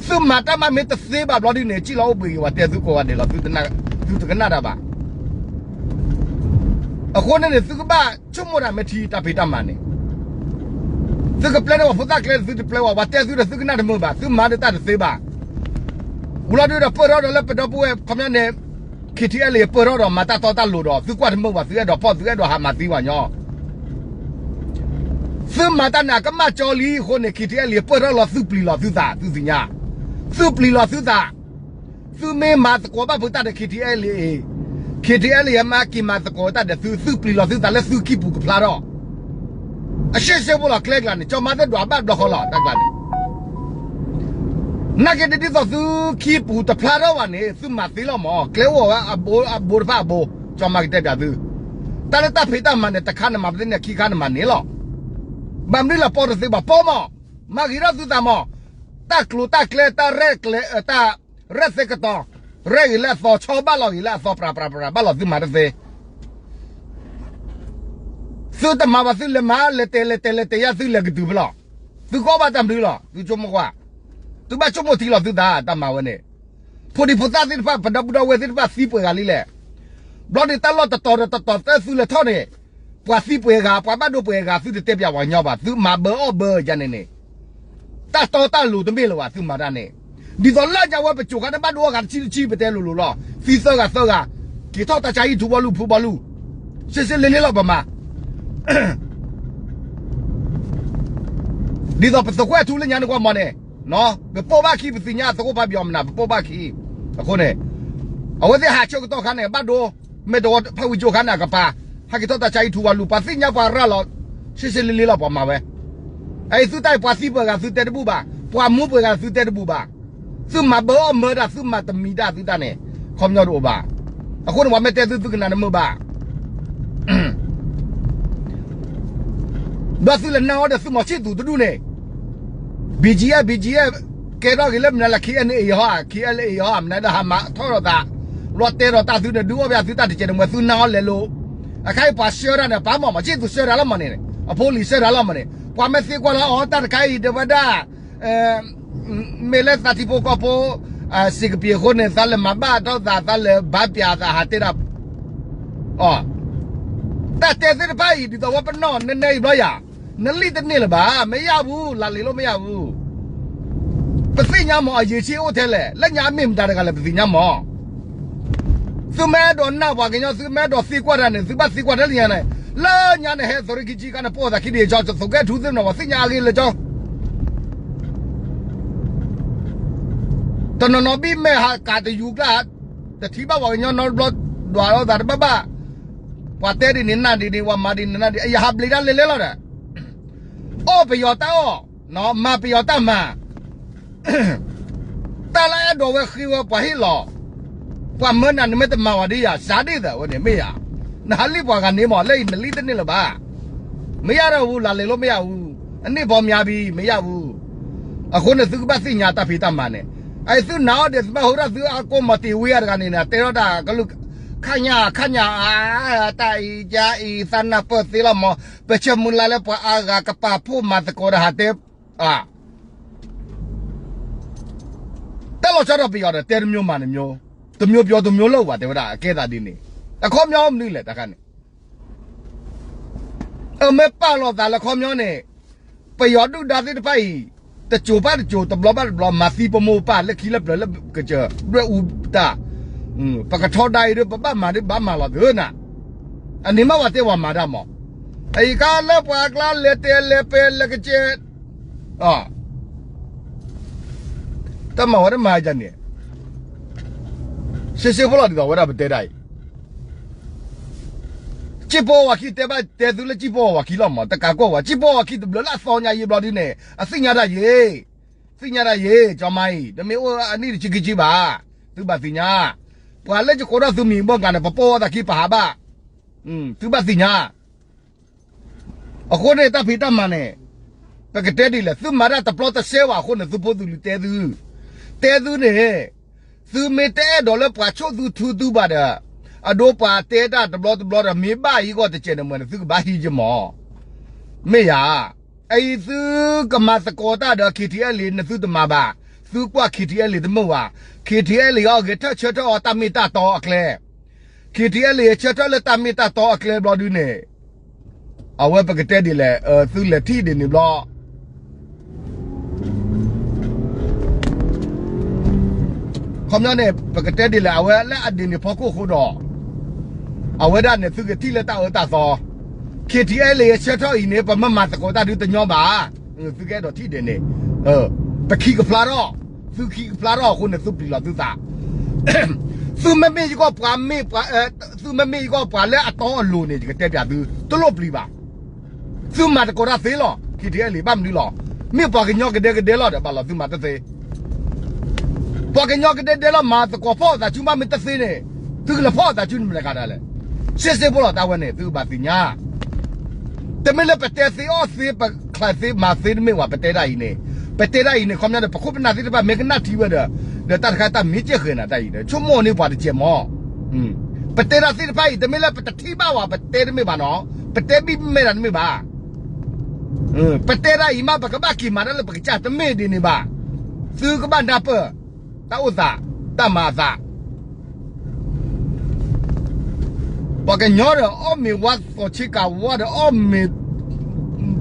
သုမၤတၢ်မးမ့ၢ်တသ့ဘၣ်ဘျီဒုးန့ၣ် စံၣ်လီၤအိၣ်ဘှံးက့ၤ ပှၤတဲသုကိးဂၤဒဲးလီၤ သုတကနၣ်တၢ်ဘၣ်. အဃိန့ၣ်န့ၣ် သုကဘၣ်ဆိကမိၣ်တၢ်မ့ၢ်ထံတၢ်ဖံးတၢ်မၤန့ၣ် သုကပျဲန့ၢ်ပှၤဖိသၣ်ကျဲ သုတပျဲဘၣ် ပှၤတဲသုဒီးသုကနၣ်တမုာ်ဘၣ် သုမၤဒီးတၢ်တသ့ဘၣ်. ဝံၤလီၤဒုးဒီးပၢၢ်ထီၣ်ဒီးလၢပဒီပုၢ်ဝဲၢ် ခီပညီန့ၣ် ခံထံအဲလ့ၣ် ပၢၢ်ထီၣ်ဒီးမၤတၢ်တီတၢ်လိၤဒီး သုကွၢ်တမုာ်ဘၣ် သုအဲၣ်ဒိးဖီၣ် သုအဲၣ်ဒိးဟးမၤသံပှၤညီ သုမၤတၢ်န့ၣ် အကမၣ်ကၠီလံအဃိန့ၣ် ခံထံအဲလ့ၣ် ပၢၢ်ထီၣ်လီၤသုပျံၤလီၤသုသး သုသ့ၣ်ညါ သုပျံၤလီၤသုသး သုမ့ၢ်မၤသကိးဘၣ်ဖုးတၢ်ဒီး ခံထံအဲလ့ၣ် ခံထံအဲလ့ၣ် မ့ၢ်က့ၤမၤသကိးတၢ်ဒီးသု သုပျံၤလီၤသုသးလၢသုခံပူၤကဖျါထီၣ် အရှဲရှဲဖိလီၤ ကျဲကျါန့ၣ် ကၠီမါသ့ၣ်ဒွးဘၣ်ဘျီဃီလီၤ တၢ်ကျါန့ၣ် နာ်က့ဒ်သိးသုခံပူၤတဖျါထီၣ်ဘၣ်န့ၣ် သုမၤသ့လီၤမး ကျဲအိၣ်ဝဲအဘိတဖၣ်အဘိ ကၠီမါကတဲပျးသု တၢ်လၢတၢ်ဖံးတၢ်မၤန့ၣ် တခါနမၤပသ့န့ၣ် ခံခါနမၤန့ၢ်လီၤ. ဘၣ်မနုၤလၢပီတသ့ဘၣ် ပီမး မၤဂ့ၤထီၣ်သုသးမး တၢ်ကျိၤတၢ်ကျဲ တၢ်ရဲၣ်ကျဲၤ တၢ်ရဲၣ်သ့ကတီၤ ရဲၣ်ဂ့ၤလၢအသီ ဆီဘၣ်လီၤဂ့ၤလၢအသီ ပြးပြးပြး ဘၣ်လီၤသုမၤတသ့ သုတမၤဘၣ်သုလဲၤမၤ လဲၤတဲာ်လဲၤတဲာ်လဲၤတဲာ်ယါ သုလဲၤကတုၤဖဲလီၤ. သုကအီၣ်ဘၣ်တၢ်မနုၤလီၤ သုဆိကမိၣ်ကွၢ်. သုဘၣ်ဆိကမိၣ်ထံလီၤသုသး တၢ်မၤဝဲန့ၣ်. ဖိဒံဖိသၣ်သ့ၣ်တဖၣ် ပဒီပုၢ်ဒီဝဲၢ်သ့ၣ်တဖၣ်သံပှဲၤဂၤလံလဲၣ်. ဘျီန့ၣ်တၢ်လီၢ်တတီၤဒီးတတီၤသၢသုလဲၤထီၣ်န့ၣ်, ပှၤသံပှဲၤဂၤ ပှၤဘၣ်ဒိပှဲၤဂၤ သုတတဲပၠးပှၤကညီဘၣ် သုမၤဘၢအီၣ်ဘၢယါန့ၣ်န့ၣ် တၢ်တီတၢ်လိၤတမ့ၢ်လၢၤဘၣ် သုမၤတၢ်န့ၣ်. ဒ်သိးလၢညါဝဲပကိၤခါန့ၣ် ဘၣ်ဒိအီၣ်ဂၤတဆံတဆံ ပတဲလိၤလိၤလီၤ. သံသၢဂၤသၢဂၤ, က့ၤထီၣ်တၢ်ဆါဟံၣ်ထူဘီလူၤဖုဘီလူၤ, စ့စ့လ့လ့လီၤပမၤ. ဒ်သိးပသုးကွဲးထူလၢညါန့ၣ်ကွၢ်မီၤန့ၣ်, ပပိာ်ဘၣ်ခံ ပသ့ၣ်ညါသကိးဖးဘီမနၤ ပပိာ်ဘၣ်ခံ. အဃိန့ၣ် အဝဲသ့ၣ်ဟးဆၢကတီၢ်ခါန့ၣ် ဘၣ်ဒိ, မ့ၢ်တဝီဖးဝံၤကၠိခါန့ၣ် အကပၤ, ဟဲက့ၤထီၣ်တၢ်ဆါဟံၣ်ထူဝါလူၤ ပှၤသ့ၣ်ညါပှၤရၤလီၤ, စ့စ့လ့လ့လီၤပှၤမၤဝဲ. အအံၤသုတၢ်အံၤ ပှၤသံပှဲၤဂၤ သုတဲတဘူၣ်ဘၣ်, ပှၤမူပှဲၤဂၤ သုတဲတဘူၣ်ဘၣ်. သုမၤဘၢအီၣ်မၢတၢ် သုမၤတမံၤတၢ်သုတၢ်န့ၣ် ခီပညီတအိၣ်ဘၣ်. အဃိန့ၣ် ပှၤမ့ၢ်တဲသု သုကနၣ်တမုာ်ဘၣ်. ဒီးသုလဲၤနာ်အီၤဒီးသုမီၤဆံၣ်သူးတဒူၣ်န့ၣ်, BGF, BGF ကဲထီၣ်က့ၤလၢမနုၤလဲၣ် KNA ဟီ, KNLA ဟီ, မနုၤဒီးဟးမၤထီၣ်လိာ်သး, လီၤတဲာ်ဒီးတၢ်သုန့ၣ် ဒုးအီၣ်ဘၣ်သုတၢ်တကဲးန့ၣ် မ့ၢ်သုနာ်အီၤလဲၤလိၤ. အခါအံၤပှၤဆှၢတၢ်န့ၣ် ပာ်မီၤမီၤဆံၣ်သူးဆှၢတၢ်လီၤမီၤန့ၣ်, အဖိလံၤဆှၢတၢ်လီၤမီၤန့ၣ်, ပှၤမ့ၢ်သံကွၢ်လၢအီၤတၢ်တခါအံၤ တဲဝဲဒၣ် မ့ၢ်လၢသးထံဖိကီၢ်ဖိ စံးကပံာ်အဃိန့ၣ် သးလဲၤမၤဘၣ်ထီၣ်သး သးလဲၤဘါပၠးသးဟးတဲဒၣ်, တၢ်တဲသ့ၣ်တဖၣ်အံၤ ဒ်သိးဝဲပနီၢ်နဲနဲအံၤဘျီယၤ, နလံၣ်တန့ၢ်လၢၤဘၣ်, မ့ၢ်ယၣ်ဘူး, လၢလံၤလိမ့ၢ်ယၣ်ဘူး. ပသ့ၣ်ညါမး အယံာ်ဆံအိၣ်ထဲလဲၣ်, လၢညါအမ့ၢ်မတၤတဂၤလဲၣ် ပသ့ၣ်ညါမး. သုမ့ၢ်အဲၣ်ဒိးနာ်ပှၤကညီ သုမ့ၢ်အဲၣ်ဒိးသံကွၢ်တၢ်န့ၣ် သုဘၣ်သံကွၢ်ထဲလၢညါန့ၣ်, လၢညါန့ၣ် ဟဲသုးရ့ခံဆံခါန့ၣ် ပိာ်သးခံဒ်ကၠီ သုးကဲထူသ့ၣ်နီၤ ပှၤသ့ၣ်ညါအဂ့ၢ်လၢကၠီ တနီၤနီၤဘံၣ်မဲာ်ဟးကးတယူၤကျါ, တထံၣ်ဘၣ်ပှၤကညီနီတဘျီ, ဒွးလိာ်သးတဘၣ်ဘၣ်, ပှၤတဲဒ်န့ၣ်နာ်ဒ်န့ၣ် ပှၤမၤဒ်န့ၣ်နာ်ဒ်, အယဟးဘျ့းတၢ်လဲၤလဲၤလီၤဒီး, အီၣ်ပယီၤတၢ်အီၣ်, မၤပယီၤတၢ်မၤ တၢ်လၢအဲၣ်ဒိးဝဲဃ့ဝဲပှၤဟ့ၣ်လီၤ, ပှၤမၢနၤနမ့ၢ်တမၤဝဲဒ်ယၤ စးဒ်သိးဝဲန့ၣ်မ့ၢ်ယၤ, နဟးလံၣ်ပှၤဂၤန့ၣ်မး လၢအံၤနလံၣ်တန့ၢ်လၢၤဘၣ်, မ့ၢ်ယၤဒီးဝူ လၢလံၤလိမ့ၢ်ယၤဝူ, အန့ၣ်ဘီမၠါဘံ မ့ၢ်ယၤဝူ, အဃိန့ၣ်သုကဘၣ်သ့ၣ်ညါတၢ်ဖံးတၢ်မၤန့ၣ်, အအံၤသုနာ်အီၤဒီး သုဘၣ်ဟိရၣ်သုအကိးမီၤတ့ၢ်ဝံအါတဂၤန့ၣ် တဲထီၣ်တၢ်ကလုၢ်, ခါညါ ခါညါ အါ, တၢ်အံၤကါအံၤ သးနၢ်ပၢၢ်သ့လီၤမး, ပဆၢမုၢ်လၢ်လၢပှၤအါဂၤကပာ်ဖှိၣ်မၤသကိးဒီးဟးတဲ တၢ်လီၤဆီဒီးပယီၤဒီး တဲတမျိုးမၤတမျိုး, တမျိုးပြောတမျိုးလုပ် ဘၣ်တဲဝဲဒၣ် အကဲသးဒ်န့ၣ်, အခီပညီမနုၤလဲၣ် တခါန့ၣ်, အမ့ၢ်ပာ်လီၤသးလၢခီပညီန့ၣ်, ပယီၤဒုၣ်ဒါသ့ၣ်တဖၣ်အံၤ, တစိၤဘၣ်တစိၤ တဘျီဘၣ်တဘျီ မၤသံပမိၢ်ပၢ်လၢခံလၢပျၢၤလၢကစၢၢ် ဒွဲၣ်အူတၢ်, ပကထီဒါအံၤဒီး ပဘၣ်မၤဒ်ဘၣ်မၤလီၤသ့နၤ, အန့ၣ်မ့ၢ်ပှၤတဲပှၤမၤတၢ်မး, အအံၤခါလၢပှၤအကျါလဲၤတဲလဲၤပဲလဲၤကစဲး တၢ်မၤဝဲတမၤဒ်န့ၣ်, စ့စ့ဖိလီၤဒ်သိးဝဲဒၣ်ပတဲဒ်အံၤ, ကၠံၣ်ပီဝၤခံတဲဘၣ်တဲသုလၢကၠံၣ်ပီဝၤခံလီၤမး တကးကွၢ်ဝဲ ကၠံၣ်ပီဝၤခံတဘျုးလၢအသီညါယံာ်ဘျီဒ်န့ၣ် အသ့ၣ်ညါတၢ်ယံာ်, သ့ၣ်ညါတၢ်ယံာ် ကၠီမါအံၤ တမ့ၢ်အိၣ်အနံၣ်တဆံခံဆံဘၣ်, သုဘၣ်သ့ၣ်ညါ, ပှၤလၢယကိးထီၣ်သုမံၤဘၣ်ကျါန့ၣ် ပပိာ်ဝဲသးခံပဟးဘၣ်, သုဘၣ်သ့ၣ်ညါ အဃိန့ၣ် တၢ်ဖံးတၢ်မၤန့ၣ် ပကတဲဒ်လဲၣ် သုမၤတၢ်တပျီတစဲဘၣ်အဃိန့ၣ် သုဖိသုလံၤတဲသု, တဲသုန့ၣ်, သုမ့ၢ်တအဲၣ်ဒိးလၢပှၤဆိၣ်သုထူသုဘၣ်ဒီး, အဒိပှၤတဲတၢ်တဘျီတဘျီဒီး မ့ၢ်ဘၣ်အံၤဂီၢ်တကဲးန့ၣ်မ့ၢ်န့ၣ် သုကဘၣ်ဟံးက့ၤမး, မ့ၢ်ယၤ, အအံၤသုကမၤသကိးတၢ်ဒီး KTLA န့ၣ်သုတမၤဘၣ်, သုကွၢ် KTLA တမုာ်ဘၣ်, KTLA အီၤဂဲၤထၢၣ်ဆၢထၢၣ်အီၤတၢ်မ့ၢ်တၢ်တီအကျဲ KTLA ဆၢထၢၣ်လၢတၢ်မ့ၢ်တၢ်တီအကျဲဘျီဒုန့ၣ်, အဝဲပကတဲဒ်လဲၣ် သုလဲၤထံၣ်ဒ်န့ၣ်ဘျီ, ခီပညီန့ၣ် ပကတဲဒ်လဲၣ် အဝဲလၢအဒ်န့ၣ်ဖီခိၣ်အဃိဒီး, အဝဲဒၣ်န့ၣ် သုကထံၣ်လၢတၢ်အၢတၢ်သီ, KTLA အဆၢထၢၣ်အံၤန့ၣ် ပမ့ၢ်မၤသကိးတၢ်ဒုတညီဘၣ်, သုကအဲၣ်ဒိးထံၣ်ဒ်န့ၣ်, ပခံကဖျါထီၣ်, သုခံကဖျါထီၣ်အဃိန့ၣ် သုပျံၤလီၤသုသး သုမ့မ့ၢ်ယကီၢ်ပှၤမ့ၢ်ပှၤ, သုမ့မ့ၢ်ယကီၢ်ပှၤလၢအတီအလိၤန့ၣ် ယကတဲပၠးသု, တလိၣ်ပျံၤဘၣ်. သုမၤသကိးတၢ်သ့လီၤ, KTLA ဘၣ်မနုၤလီၤ. မ့ၢ်ပှၤကညီကဒဲကဒဲလီၤဒီး ဘၣ်လီၤသုမၤတသ့. ပှၤကညီကဒဲဒဲလီၤ မၤသကိးဖီၣ်အသးဆူမးမ့ၢ်တသ့န့ၣ်, သုကလဲၤဖီၣ်အသးဆူန့ၣ်မနုၤဃာ်ဒၣ်လဲာ်. စ့စ့ဖိလီၤတၢ်ဝဲန့ၣ် သုကဘၣ်သ့ၣ်ညါ တမ့ၢ်လၢပတဲသ့အီၣ်သ့ ပချဲးသ့မၤသ့တမ့ၢ်ဘၣ် ပတဲဒၣ်အံၤန့ၣ်, ပတဲဒၣ်အံၤန့ၣ် ခီပညီဒီး ပခိၣ်ပနၢ်သ့ၣ်တဖၣ်မ့ၢ်ကနၣ်ထံဝဲဒီး, ဒီးတၢ်တခါတၢ်မ့ၢ်ကဲဃဲၤနၤတၢ်အံၤဒီး ဆိကမိၣ်န့ၢ်ပှၤတကဲးမး. ပတဲတၢ်သ့ၣ်တဖၣ်အံၤ တမ့ၢ်လၢပတထံၣ်ဘၣ်ဝဲ ပတဲတမ့ၢ်ဘၣ်နီၤ. ပတဲဘံၣ်မဲာ်တၢ်တမ့ၢ်ဘၣ်. ပတဲတၢ်အံၤမး ပကဘၣ်က့ၤမၤတၢ်လၢပကစၢ်တမ့ၢ်ဒ်န့ၣ်ဘၣ်. သုကဘၣ်နၢ်ပၢၢ် တၢ်အိၣ်သး တၢ်မၤအသး ပှၤကညီဒီးအီၣ်မ့ၤဝါသီးဆ့ကၤဝါဒီးအီၣ်မ့ၤ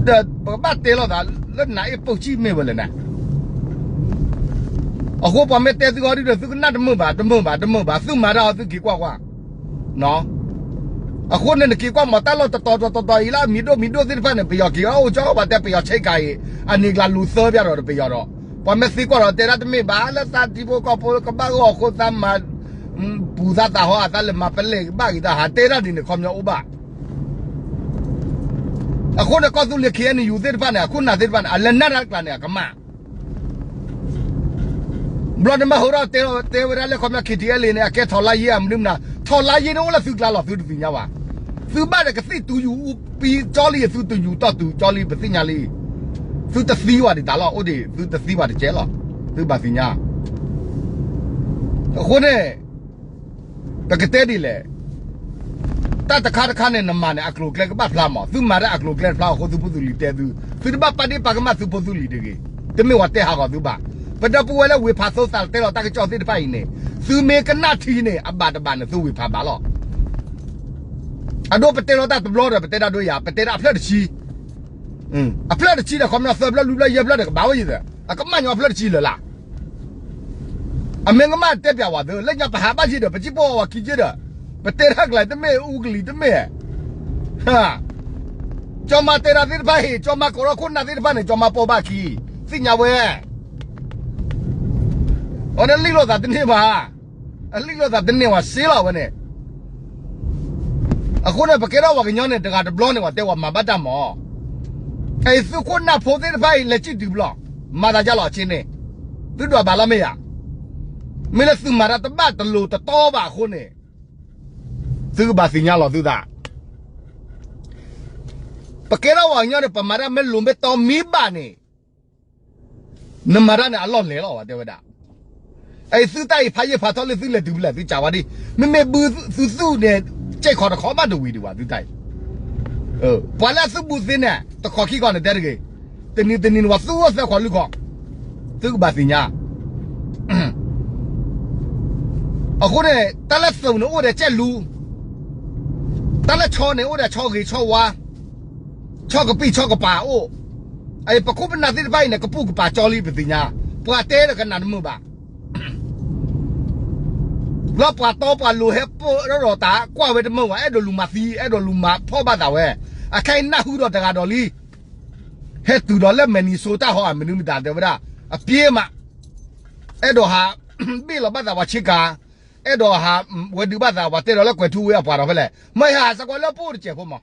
ဒီးပကဘၣ်တဲလိာ်သး လၢနၤအ့ၣ်ပိာ်စံၣ်မ့ၢ်ဝဲလဲၣ်နၤ. အဃိပှၤမ့ၢ်တဲသုဂီၢ်ဒ်ဒီး သုကနၣ်တမုာ်ဘၣ် တမုာ်ဘၣ် တမုာ်ဘၣ် သုမၤတၢ်အီၤသုက့ၤကွၢ်ကွၢ်. အဃိန့ၣ်နက့ၤကွၢ်မး တၢ်လီၢ်တတီၤတီၤတီၤတီၤအံၤလၢအမံၤဒိၣ်မံၤဒိၣ်သ့ၣ်တဖၣ်န့ၣ် ပယီၤက့ၤအီၣ်အိၣ်ကၠီပှၤတဲပယီၤဆ့ကၤအံၤ အန့ၣ်ကျါလူၤသၢပျၢ်ဒီးပယီၤဒီး ပှၤမ့ၢ်သံကွၢ်ဒီးတဲဒၣ်တမ့ၢ်ဘၣ် လၢသးတံၤဖိကီၢ်ဖိကဘၣ်ဂီၢ်အဃိသးမၤ ပူၤသးသးဟီအသးလဲၤမၤပလဲၢ်ဘၣ်ဂ့ၤတၢ်ဟးတဲဒၣ်ဒ်န့ၣ်ခီပညီအိၣ်ဘၣ်. အဃိန့ၣ်ကီၢ်သူလ့ၤ ခ့ၣ်အဲၣ်ယူၣ်သ့ၣ်တဖၣ်န့ၣ် အခိၣ်နၢ်သ့ၣ်တဖၣ်န့ၣ် အလဲၤနၢ်တၢ်တကျါန့ၣ် အကမၣ် ဘျီန့ၣ်မ့ၢ်ဟိထီၣ်တဲတဲဝဲဒၣ်လၢခီပညီ ခ့ၣ်ထံအဲလ့ၣ်န့ၣ် အကဲထီၣ်လါယ့ၢ်အမနုၤမနုၤ ထီၣ်လါယ့ၢ်န့ၣ်အိၣ်လၢသုကျါလီၤ သုတသ့ၣ်ညါဘၣ်. သုဘၣ်ဒီးကသံၣ်တူယူၤအူပံကၠီလံ သုတူယူၤတီၢ်တူၤကၠီလံ ပသ့ၣ်ညါလံ. သုတသံဘၣ်ဒံးတၢ်လီၤ အိၣ်ဒံး သုတသံဘၣ်တကဲလီၤ သုဘၣ်သ့ၣ်ညါ. အဃိန့ၣ် ပကတဲဒ်လဲၣ် တၢ်တခါတခါန့ၣ် နမၤန့ၣ် အကျိၤအကျဲကဘၣ်ဖျါမး သုမၤတၢ်အကျိၤအကျဲတဖျါအဃိ သုဖိသုလံၤတဲသု သုတဘၣ်ပာ်ဒ့ၣ်ပာ်ကမၣ်သုဖိသုလံၤတဂ့ၤ. တမ့ၢ်ဝဲတဲဟးဂီၤသုဘၣ်. ပဒီပုၢ်ဝဲၢ်လၢဝ့ၤဖးသိသးတဲလီၤတၢ်ကစီၣ်သ့ၣ်တဖၣ်အံၤန့ၣ် သုမ့ၢ်ကနၣ်ထံန့ၣ် အဘၣ်တဘၣ်န့ၣ် သုဝ့ၤဖးဘၣ်လီၤ. အဒိပတဲလီၤတၢ်တဘျီဒီး ပတဲဒၣ်ဒိယၤ ပတဲဒၣ်အဖျၢၣ်တဆံ အဖျၢၣ်တဆံဒီး ခီပညီသၢဖျၢၣ်လွံၢ်ဖျၢၣ်ယဲၢ်ဖျၢၣ်ဒီး ကဘၣ်ဝဲယသး အကမၣ်ညီအဖျၢၣ်တဆံလၢာ်လၢ်. အမ့ၢ်ကမၣ်တဲပၠးဝဲသု လၢညါပဟးဘၣ်ယ့ၢ်ဒီး ပစံၣ်ပိာ်ဝဲခံယ့ၢ်ဒီး ပတဲတၢ်ကျါတမ့ၢ်အူကလံၤတမ့ၢ် ကၠီမါတဲတၢ်သ့ၣ်တဖၣ်ဟ့ၣ် ကၠီမါကိးထီၣ်ခိၣ်နၢ်သ့ၣ်တဖၣ်န့ၣ် ကၠီမါပိာ်ဘၣ်ခံ သ့ၣ်ညါဝဲ အဝဲန့ၣ်လံၣ်လိာ်သးတန့ၢ်ဘၣ် အလံၣ်လိာ်သးတန့ၢ်ဝဲစ့လီၤဝဲန့ၣ်. အဃိန့ၣ် ပကဲထီၣ်ပှၤကညီန့ၣ် တဂၤတဘျီန့ၣ် ပှၤတဲဝဲမၤဘၣ်တၢ်မး အံၤသုခိၣ်နၢ်ဖိသ့ၣ်တဖၣ်အံၤ လဲၤစံၣ်တုၤဘျီ မၤသးယါလီၤအဆ့န့ၣ် သုဒွးဘၣ်လီၤမ့ၢ်ဧါ. မ့ၢ်လၢသုမၤတၢ်တဘၣ်တလိၤတတီဘၣ်အဃိန့ၣ် သုကဘၣ်သ့ၣ်ညါလီၤသုသး ပကဲထီၣ်ပှၤကညီန့ၣ် ပမၤတၢ်မ့ၢ်လိၤမ့ၢ်တီမ့ၢ်ဘၣ်န့ၣ် နမၤတၢ်န့ၣ် အလီၢ်လဲၤလီၤ ပှၤတဲဝဲဒၣ်. အံၤသုတၢ်အံၤဖးယံာ်ဖးထီလၢသုလဲၤတုၤဖဲလဲၣ် သုစံးဝဲဒၣ်, မ့မ့ၢ်ဘုသုသူၣ်န့ၣ် ကဲခီတခီဘၣ်တဝံၤဒံးဘၣ် သုတၢ်အံၤ. ပှၤလၢအသူၣ်ဘုသ့န့ၣ် တခီခံခီန့ၣ်တဲတဂ့ၤ, တနံၤတနံၤန့ၣ် ပှၤသူၣ်အိၣ်သၢခီလွံၢ်ခီ, သုကဘၣ်သ့ၣ်ညါ အဃိန့ၣ် တၢ်လၢသုးန့ၣ်အိၣ်ဒီးကဲလူ, တၢ်လၢဆီန့ၣ်အိၣ်ဒီးဆီဂ့ၤဆီဝါ, ဆီကပံၢ်ဆီကပၤအိၣ်, အံၤပခိၣ်ပနၢ်သ့ၣ်တဖၣ်အံၤန့ၣ် ကပူၤကပၤကၠီလံပသ့ၣ်ညါ, ပှၤတဲဒီးကနၣ်တမုာ်ဘၣ် လၢပှၤတီပှၤလိၤဟဲပၢၢ်ဒီးတၢ်ကွၢ်ဝဲတမုာ်ဘၣ်, အဲၣ်ဒိးလူၤမၤသံ အဲၣ်ဒိးလူၤမၤဖီၣ်ဘၣ်သးဝဲ, အခဲအံၤနၢ်ဟူဒီးတဂၤဒီးလံ, ဟဲတုၤဒီးလၢမဲၣ်နံၤစိတၢ်ဟီ အမနုၤမတၤတဲဝဲဒၣ်, အပျ့ၤမး, အဲၣ်ဒိးဟးဘ့ၣ်လီၤဘၣ်သးပှၤဆ့ကၤ, အဲၣ်ဒိးဟးဝဲဒုးဘၣ်သး ပှၤတဲဒီးလၢကွဲၤထူဝ့အပှၤဒီးဖဲလဲၣ်, မ့ၢ်ဟဲဟးစ့ၢ်ကီးလၢပအိၣ်တစဲးဖိမး,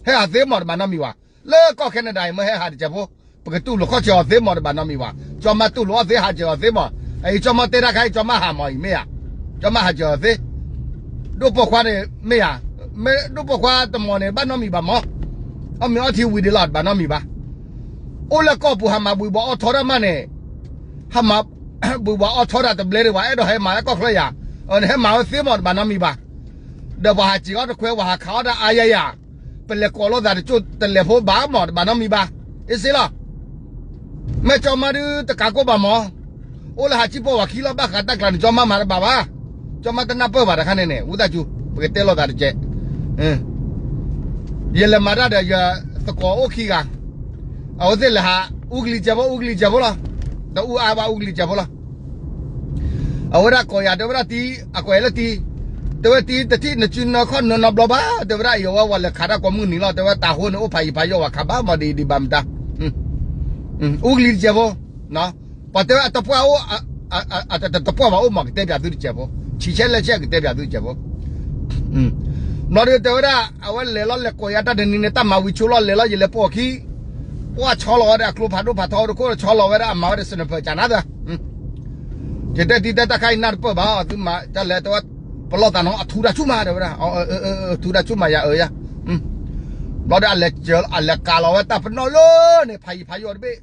ဟဲဟးသ့မးတဘၣ်နီတမံၤဘၣ်, လၢကီၢ်ခဲနဒၤအံၤ မ့ၢ်ဟဲဟးတစဲးဖိ, ပကတူၢ်လိာ်ခီၣ်ဆၢအီၤသ့မးတဘၣ်နီတမံၤဘၣ်, ကၠီမါတူၢ်လိာ်အီၤသ့ ဟးစၢၤအီၤသ့မး, အံၤကၠီမါတဲတၢ်ခါအံၤ ကၠီမါဟးမးအံၤမ့ၢ်ဧါ, ကၠီမါဟးစၢၤအီၤသ့ ဒိၣ်ပိာ်ခွါန့ၣ်မ့ၢ်ဧါ, မ့ၢ်ဒိၣ်ပိာ်ခွါတမီၤန့ၣ် ဘၣ်နီတမံၤဘၣ်မး, အီၣ်မ့ၤအီထံဝံၤဒံးလီၤ တဘၣ်နီတမံၤဘၣ်, အိၣ်လၢကီၢ်ပူၤ ဟးမၤဘှံးဘှီးအီထီတၢ်မးန့ၣ်, ဟးမၤဘှံးဘှီးအီထီတၢ်တဘျဲဒံးဘၣ်, အဲၣ်ဒိးဟဲမၤလၢကီၢ်ချၢယၤ, ဟဲမၤဝဲသ့မး တဘၣ်နီတမံၤဘၣ်, ဒီးပှၤဟးစံးအီၤတခွဲ ပှၤဟးခးအီၤတၢ်အါယါယၤ, ပလဲၤကိးလိာ်သးတကၠိၢ်တလဲၤဖိဘၣ်မး တဘၣ်နီတမံၤဘၣ်, အ့ၣ်စ့လီၤ မ့ၢ်ကၠီမါဒုးတကးကိၢ်ဘၣ်မး, အိၣ်လၢဟးစံၣ်ပိာ်ဝဲခံလီၤ ဘၣ်ဃးတၢ်ကျါန့ၣ် ကၠီမါမၤတဘၣ်ဘၣ်, ကၠီမါတနၢ်ပၢၢ်ဘၣ်တခါန့ၣ်န့ၣ် ဝံသးစူၤ ပကတဲလိာ်သးတကဲး, ယလဲၤမၤတၢ်ဒီးယသကိးအိၣ်ခံဂၤ, အဝဲသ့ၣ်လဲၤဟး အူကလံၤစဲးဖိ အူကလံၤစဲးဖိလီၤ, ဒီးအူအါဘၣ်အူကလံၤစဲးဖိလီၤ အဝဲဒၣ်ကိးယၤ တဲဝဲဒၣ်တံၤ အကွဲးလၢတံၤ, တဲဝဲတံၤ တထံၣ်နစုနခီၣ်နၢနီတဘျီဘၣ်, တဲဝဲဒၣ်အံၤ အဝဲဝဲလဲၤခးတၢ်ကိးမုၢ်နံၤလီၤ, တဲဝဲတၢ်ဟိန့ၣ် အိၣ်ဖးယံၤဖးယီၣ်ဝဲခးဘၣ်မးဒ်ဒံးဘၣ်မတၤ, အူကလံၤတစဲးဖိ, ပှၤတဲဝဲအတပှၢ်အိၣ်, တပှၢ်ဘၣ်အိၣ်မး ကတဲပၠးသုတစဲးဖိ, ဆံးဆဲလဲဆဲကတဲပၠးသုတစဲးဖိ ဘျီဒီးတဲဝဲဒၣ် အဝဲလဲၤလီၤလဲၤကိးယၤတၢ်တနံၤန့ၣ် တၢ်မၤဝံၤဆိလီၤ လဲၤလီၤ ယလဲၤပိာ်အခံ, ပှၢ်ဆီလီၤဝဲဒၣ်အကျိဖးဒိၣ်ဖးထီတခိၣ် ဆီလီၤဝဲဒၣ်အမၤဝဲဒၣ် sniper ကနၤသၢ, ယတဲတံၤတဲတၢ်ခါအံၤနၢ်တပၢၢ်ဘၣ် သုမၤတၢ်လဲၤတဲဝဲ, ပလီၢ်သးနီၤ အထူတၢ်ဆူၣ်မးတဲဝဲဒၣ်, ထူတၢ်ဆူၣ်မးယၤအၢယၤ, ဘျီဒီး အလဲၤကးလီၤဝဲတၢ်ပနီၣ်လၢန့ၣ် ဖးယံၤဖးယီၣ်တဘ့ၣ်,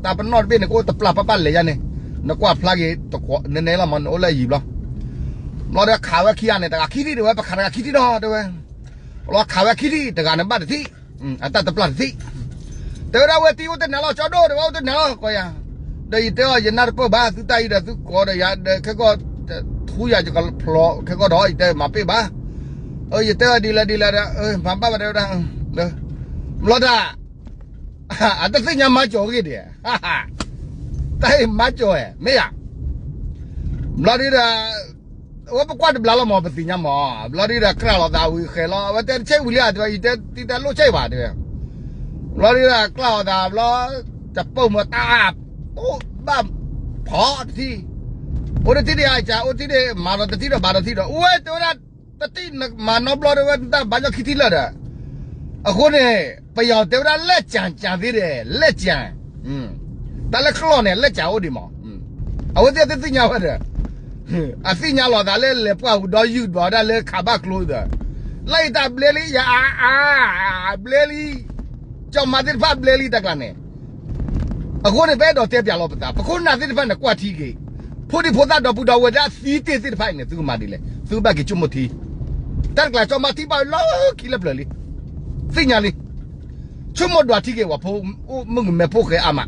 တၢ်ပနီၣ်တဘ့ၣ်န့ၣ် ကအိၣ်တပျၢ်ပၢ်ပၢ်လဲၤယၤန့ၣ်, နကွၢ်ဖျါက့ၤ နနဲလီၤမး နအိၣ်လၢအယံၤဘျီ, ဘျီဒီးခးဝဲခံဂၤန့ၣ် တဂၤခံထံၣ်တဲဝဲ ပခးတဂၤခံထံၣ်နီၤတဲဝဲ, လီၤခးဝဲခံထံၣ် တဂၤန့ၣ်ဘၣ်တထံၣ်, အတၢ်တပျၢ်တထံၣ်, တဲဝဲဒၣ်ဝဲတံၤအိၣ်တနၤလီၤ ကၠီဒိၣ် တဲဝဲအိၣ်တနၤလီၤ ကီယၤ, ဒီးယတဲအီၤ ယနၢ်တပၢၢ်ဘၣ် သုတၢ်အံၤဒီး သုကိးဒီးယၤဒီးခဲကီၢ် ထူယၤယကဖျိးခဲကီၢ်ဒီး ယတဲမၤပ့ၢ်ဘၣ်, ယတဲအီၤဒ်လဲၣ်ဒ်လဲၣ်ဒီး မၤဘၣ်ဝဲတဲဝဲဒၣ်, ဘျီဒၣ် အတသ့ၣ်ညါမၤကၠီၤဂ့ၢ်ဒံး, တၢ်အံၤမၤကၠီၤဝဲ မ့ၢ်ယၤ, ဘျီဒ်ဒီး အဝဲပကွၢ်တဘျီလီၤမး ပသ့ၣ်ညါမး, ဘျီဒ်ဒီး ကြၢးလီၤသးဝံၤဃဲၤလီၤ အဝဲတဲတဆဲးဝံၤလံ တဲဝဲ ယတဲတံၤတၢ်လိၣ်ဆဲးဘၣ် တဲဝဲ, ဘျီဒ်ဒီး ကြၢးလီၤသးဘျီ တပိာ်မတၢ် အိၣ်ဘၣ်ဖီတထံၣ်, အိၣ်တထံၣ်ဒံးအကၢ အိၣ်ထံၣ်ဒံး မၤဒီးတထံၣ်ဒီးဘၣ်ဒီးထံၣ်ဒီး အိၣ်ဝဲတဲဝဲဒၣ် တထံၣ်နမၤနီတဘျီတဲဝဲ နတၢ်ဘါညီခံထံၣ်လၢာ်ဒီး, အဃိန့ၣ် ပယီၤတဲဝဲဒၣ် လက်ကျန် ကျန်သေးတယ် လက်ကျန်, တၢ်လၢကျီၢ်န့ၣ် လက်ကျန် အိၣ်ဒံးမး, အဝဲသ့ၣ်သ့ၣ်ညါဝဲဒီး, အသ့ၣ်ညါလီၤသးလၢလဲၤပှၢ်ဟူးဒီးယုၢ်ဘျီဒၣ်လၢခးဘၣ်ကျိဒီး, လၢယတၢ်ဘျဲလံ ယအါအါ, ဘျဲလံ, ကၠီမါသ့ၣ်တဖၣ်ဘျဲလံတၢ်ကျါန့ၣ် အဃိန့ၣ် ပအဲၣ်ဒိးတဲပၠးလီၤပသး ပခိၣ်နၢ်သ့ၣ်တဖၣ်န့ၣ် ကွၢ်ထံက့ၤ, ဖိဒံဖိသၣ်ဒီပုၢ်ဒီဝဲၢ်ဒၣ်သံတ့ၢ်သ့ၣ်တဖၣ်အံၤန့ၣ် သုကမၤဒ်လဲၣ် သုကဘၣ်က့ၤဆိကမိၣ်ထံ, တၢ်တကျါကၠီမါထံၣ်ဘၣ်လၢခံလၢပျၢၤလံ, သ့ၣ်ညါလံ, ဆိကမိၣ်ဒွးထံက့ၤဝဲဖိ, မုၢ်ကမဲာ်ဖိဃဲအါမး,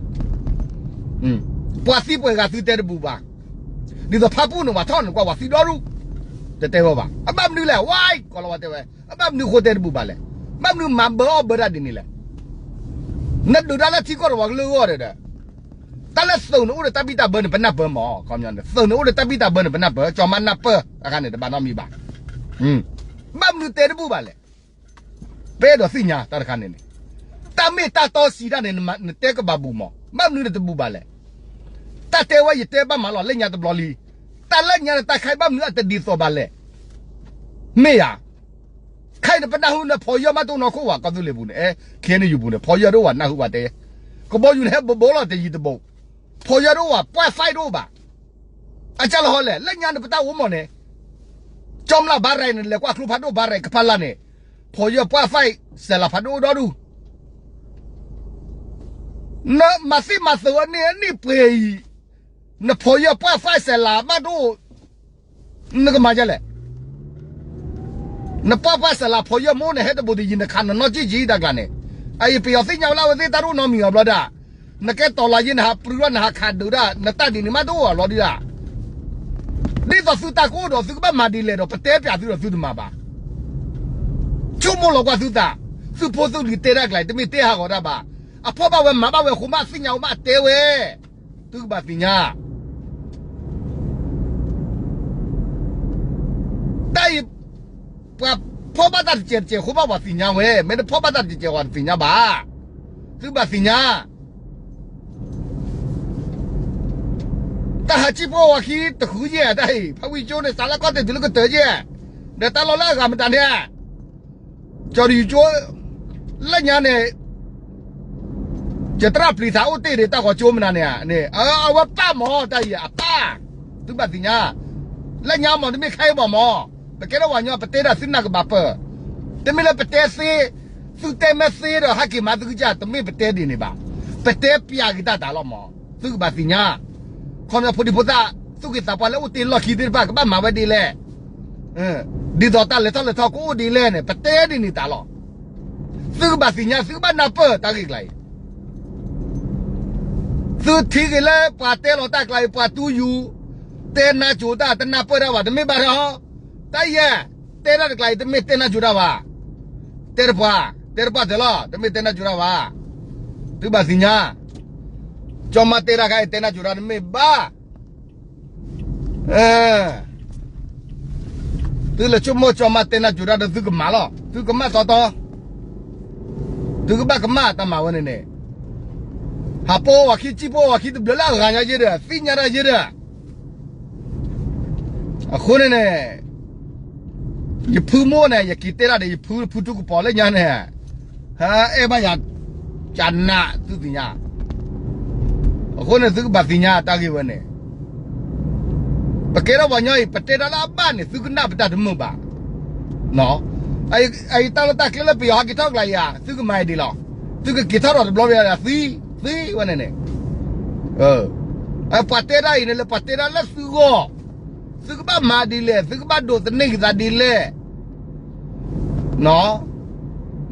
ပှၤသံပှဲၤဂၤသုတဲတဘူၣ်ဘၣ်, ဒ်သိးဖါပူၣ်န့ၣ် ဝဲထီၣ်န့ၣ်ကွၢ်ဝဲသံဒီဒူၣ်, တတဲဝဲဘၣ်, အဘၣ်မနုၤလဲၣ် ဝါ ကီးလီၤဝဲတဲဝဲ, အဘၣ်မနုၤဃိတဲတဘူၣ်ဘၣ်လဲၣ်, ဘၣ်မနုၤမၤဘၢအီၣ်ဘၢတၢ်ဒ်န့ၣ်လဲၣ်, နဒုးတၢ်လၢထံကီၢ်တဝီကလၢအဂီၢ်ဒီး တၢ်လၢသုးန့ၣ်အိၣ်ဒီးတၢ်ဘံၣ်တၢ်ဘၢန့ၣ် ပနၢ်ပၢၢ်မး, သုးန့ၣ်အိၣ်ဒီးတၢ်ဘံၣ်တၢ်ဘၢန့ၣ် ပနၢ်ပၢၢ်, ကၠီမါနၢ်ပၢၢ်, အခါန့ၣ် တဘၣ်နီတမံၤဘၣ်, ဘၣ်မနုၤတဲတဘူၣ်ဘၣ်လဲၣ်, ပအဲၣ်ဒိးသ့ၣ်ညါတၢ်တခါန့ၣ်န့ၣ်, တၢ်မ့ၢ်တၢ်တီစံးတၢ်န့ၣ် နတဲကဘၣ်ဘူၣ်မး, ဘၣ်မနုၤနတဘူၣ်ဘၣ်လဲၣ်, တၢ်တဲဝဲယတဲဘၣ်မးလီၤ လၢညါတဘျီလံ, တၢ်လၢညါန့ၣ် တၢ်ခဲအံၤဘၣ်မနုၤအတဒ်သိးဘၣ်လဲၣ်, မ့ၢ်ယၤ ခဲအံၤန့ၣ် ပနၢ်ဟူန့ၣ် ဖီၣ်ယၢၢ်မးတအိၣ်နီၢ်ခိၣ်ဝဲ ကီၢ်သူလ့ၤပူၤန့ၣ်, အဲ ခ့ၣ်အဲၣ်ယူၣ်ပူၤန့ၣ် ဖီၣ်ယၢၢ်တအိၣ်ဝဲ နၢ်ဟူဘၣ်တဲ, ကဘီယူၤန့ၣ် ဟဲဘိးဘိးလီၤတယံၤတဘိး, ဖီၣ်ယၢၢ်တအိၣ်ဝဲ ပှၢ်ဖဲးတအိၣ်ဘၣ်, အကၢ်လီၤဟီလဲၣ် လၢညါန့ၣ် ပတၢ်အိၣ်မးန့ၣ်, ကၠီမျၢ်ဘါရဲၣ်န့ၣ် လဲၤကွၢ်ချိဖးဒိၣ်ဘါရဲၣ်ကဖၣ်လၢ်န့ၣ်, ဖီၣ်ယၢၢ်ပှၢ်ဖဲးစဲးလၤဖးဒိၣ်အိၣ်ဒီဒူၣ် နမၤသံမၤသၢအန့ၣ်အနံၣ်ပှဲၤအံၤ, နဖီၣ်ယၢၢ်ပှၢ်ဖဲးစဲးလၤဘၣ်တအိၣ်, နကမၤဒ်လဲၣ်, နပှၢ်ဖဲးစဲးလၤဖီၣ်ယၢၢ်မိၢ်န့ၣ် ဟဲတဘူးတယံၤ နခးနနီၢ်ကံၣ်ကံၣ်တၢ်ကျါန့ၣ်, အအံၤပယီၤသ့ၣ်ညါဝဲလၢအဝဲသ့ၣ်တၢ်တအိၣ်နီတမံၤအီၤဘျီဒၣ်, နကဲတီၤလီၤယ့ၢ် နဟးပြူၤလီၤ နဟးခးဒုးဒၣ် နတၢ်ဒ်န့ၣ်မးတအိၣ်အီၤဘျီဒၣ် ဒ်သိးသုတၢ်ကအိၣ်ဒီး သုကဘၣ်မၤဒ်လဲၣ်ဒီး ပတဲပၠးသုဒီးသုတမၤဘၣ်. ဆိကမိၣ်လီၤကွၢ်သုသး, သုဖိသုလံၤတဲတၢ်ကျါအံၤ တမ့ၢ်တဲဟးဂီၤတၢ်ဘၣ်. အဖီၣ်ဘၣ်ဝဲမၤဘၣ်ဝဲအဃိမး အသ့ၣ်ညါဝဲမးအတဲဝဲ, သုကဘၣ်သ့ၣ်ညါ တၢ်အံၤ ပှၤဖီၣ်ဘၣ်တၢ်တစဲးတစဲးအဃိဘၣ်ပှၤသ့ၣ်ညါဝဲ, မ့ၢ်တဖီၣ်ဘၣ်တၢ်တစဲးတစဲး ပှၤတသ့ၣ်ညါဘၣ်. သုကဘၣ်သ့ၣ်ညါ တၢ်ဟးစံၣ်ဖိဝၤခံတဃုယဲၢ်တၢ်အံၤ ဖးဝံကၠိန့ၣ် စးလၢကီၢ်တ့ၢ်တုၤလၢကတၢၢ်ယဲၢ်, ဒီးတၢ်လီၢ်လၢအဂၤမတၤန့ၣ်, ကၠီၤတယူၤကၠိ လၢညါန့ၣ် ယတြၢ်ပျံၤသးအိၣ်တ့ၢ်ဒံးတၢ်ဂီၤကၠိမနုၤန့ၣ်, အဝဲပၢ်မၢ်တၢ်အံၤအပၢ်, သုဘၣ်သ့ၣ်ညါ, လၢညါမၢ်တမ့ၢ်ခဲအံၤဘၣ်မၢ်, ပကဲထီၣ်ပှၤကညီပတဲတၢ်သုနၢ်ကဘၣ်ပၢၢ်, တမ့ၢ်လၢပတဲသ့, သုတဲမ့ၢ်သ့ဒီးဟဲက့ၤမၤသုကစၢ် တမ့ၢ်ပတဲဒ်န့ၣ်ဘၣ်, ပတဲပျးက့ၤတၢ်တၢ်လီၤမၢ်, သုကဘၣ်သ့ၣ်ညါ, ခီပညီဖိဒံဖိသၣ်, သူၣ်က့ၤသးပှၢ်လၢအိၣ်တ့ၢ်လီၢ်ခံသ့ၣ်တဖၣ် ကဘၣ်မၤဝဲဒ်လဲၣ် ဒ်သိးတၢ်လဲၤထီၣ်လဲၤထီကအိၣ်ဒ်လဲၣ်န့ၣ် ပတဲဒ်န့ၣ်တၢ်လီၤ. သုကဘၣ်သ့ၣ်ညါ သုကဘၣ်နၢ်ပၢၢ်တၢ်ဂ့ၢ်ကျါအံၤ, သုထံၣ်ဂ့ၤလၢပှၤတဲလီၤတၢ်ကျါအံၤ ပှၤတူၢ်ယူၤ, တဲနါစိၤတၢ် တနၢ်ပၢၢ်တၢ်ဘၣ် တမ့ၢ်ဘၣ်ဒီး, တၢ်ယဲၢ်, တဲတၢ်တကျါအံၤ တမ့ၢ်တဲနါစိၤတၢ်ဘၣ်, တဲတပှၢ်, တဲတပှၢ်တၢၢ်လီၤ တမ့ၢ်တဲနါစိၤတၢ်ဘၣ်, သုဘၣ်သ့ၣ်ညါ, ကၠီမါတဲတၢ်ခါအံၤ တဲနါစိၤတၢ်တမ့ၢ်ဘၣ် သုလဲၤဆိကမိၣ်ကၠီမါတဲနါစိၤတၢ်ဒီး သုကမၣ်လီၤ သုကမၣ်တီတီ, သုကဘၣ်ကမၣ်တၢ်မၤဝဲန့ၣ်န့ၣ်, ဟးပိာ်ဝဲခံ စံၣ်ပိာ်ဝဲခံတဘျုးလၢအဂၤညါယဲၢ်ဒီး သ့ၣ်ညါတၢ်ယဲၢ်ဒီး, အဃိန့ၣ်န့ၣ် ယဖုမိၢ်န့ၣ် ယက့ၤတဲတၢ်ဒီး ယဖုဖုထူကပီၤလၢညါန့ၣ်, ဟဲအဲၣ်ဘၣ်ယၤ, ကနးသုသ့ၣ်ညါ, အဃိန့ၣ်သုကဘၣ်သ့ၣ်ညါတၢ်ဂ့ၢ်ဝဲန့ၣ်, ပကဲထီၣ်ပှၤကညီအံၤ ပတဲတၢ်လၢအဘၣ်န့ၣ် သုကနၣ်ပတၢ်တမုာ်ဘၣ်, အအံၤတၢ်လီၢ်တၢ်ကျဲလၢပယီၤဟဲက့ၤထီၣ်ကျါအံၤဧါ သုကမၤအံၤဒ်လီၤ, သုကက့ၤထီၣ်ဒီးတဘျီဘၣ်ယၤ သံ, သံဝဲန့ၣ်န့ၣ်, ပှၤတဲတၢ်အံၤန့ၣ် လၢပှၤတဲတၢ်လၢသုဂီၢ်, သုကဘၣ်မၤဒ်လဲၣ် သုကဘၣ်ဒိးသန့ၤက့ၤသးဒ်လဲၣ်, နီၢ်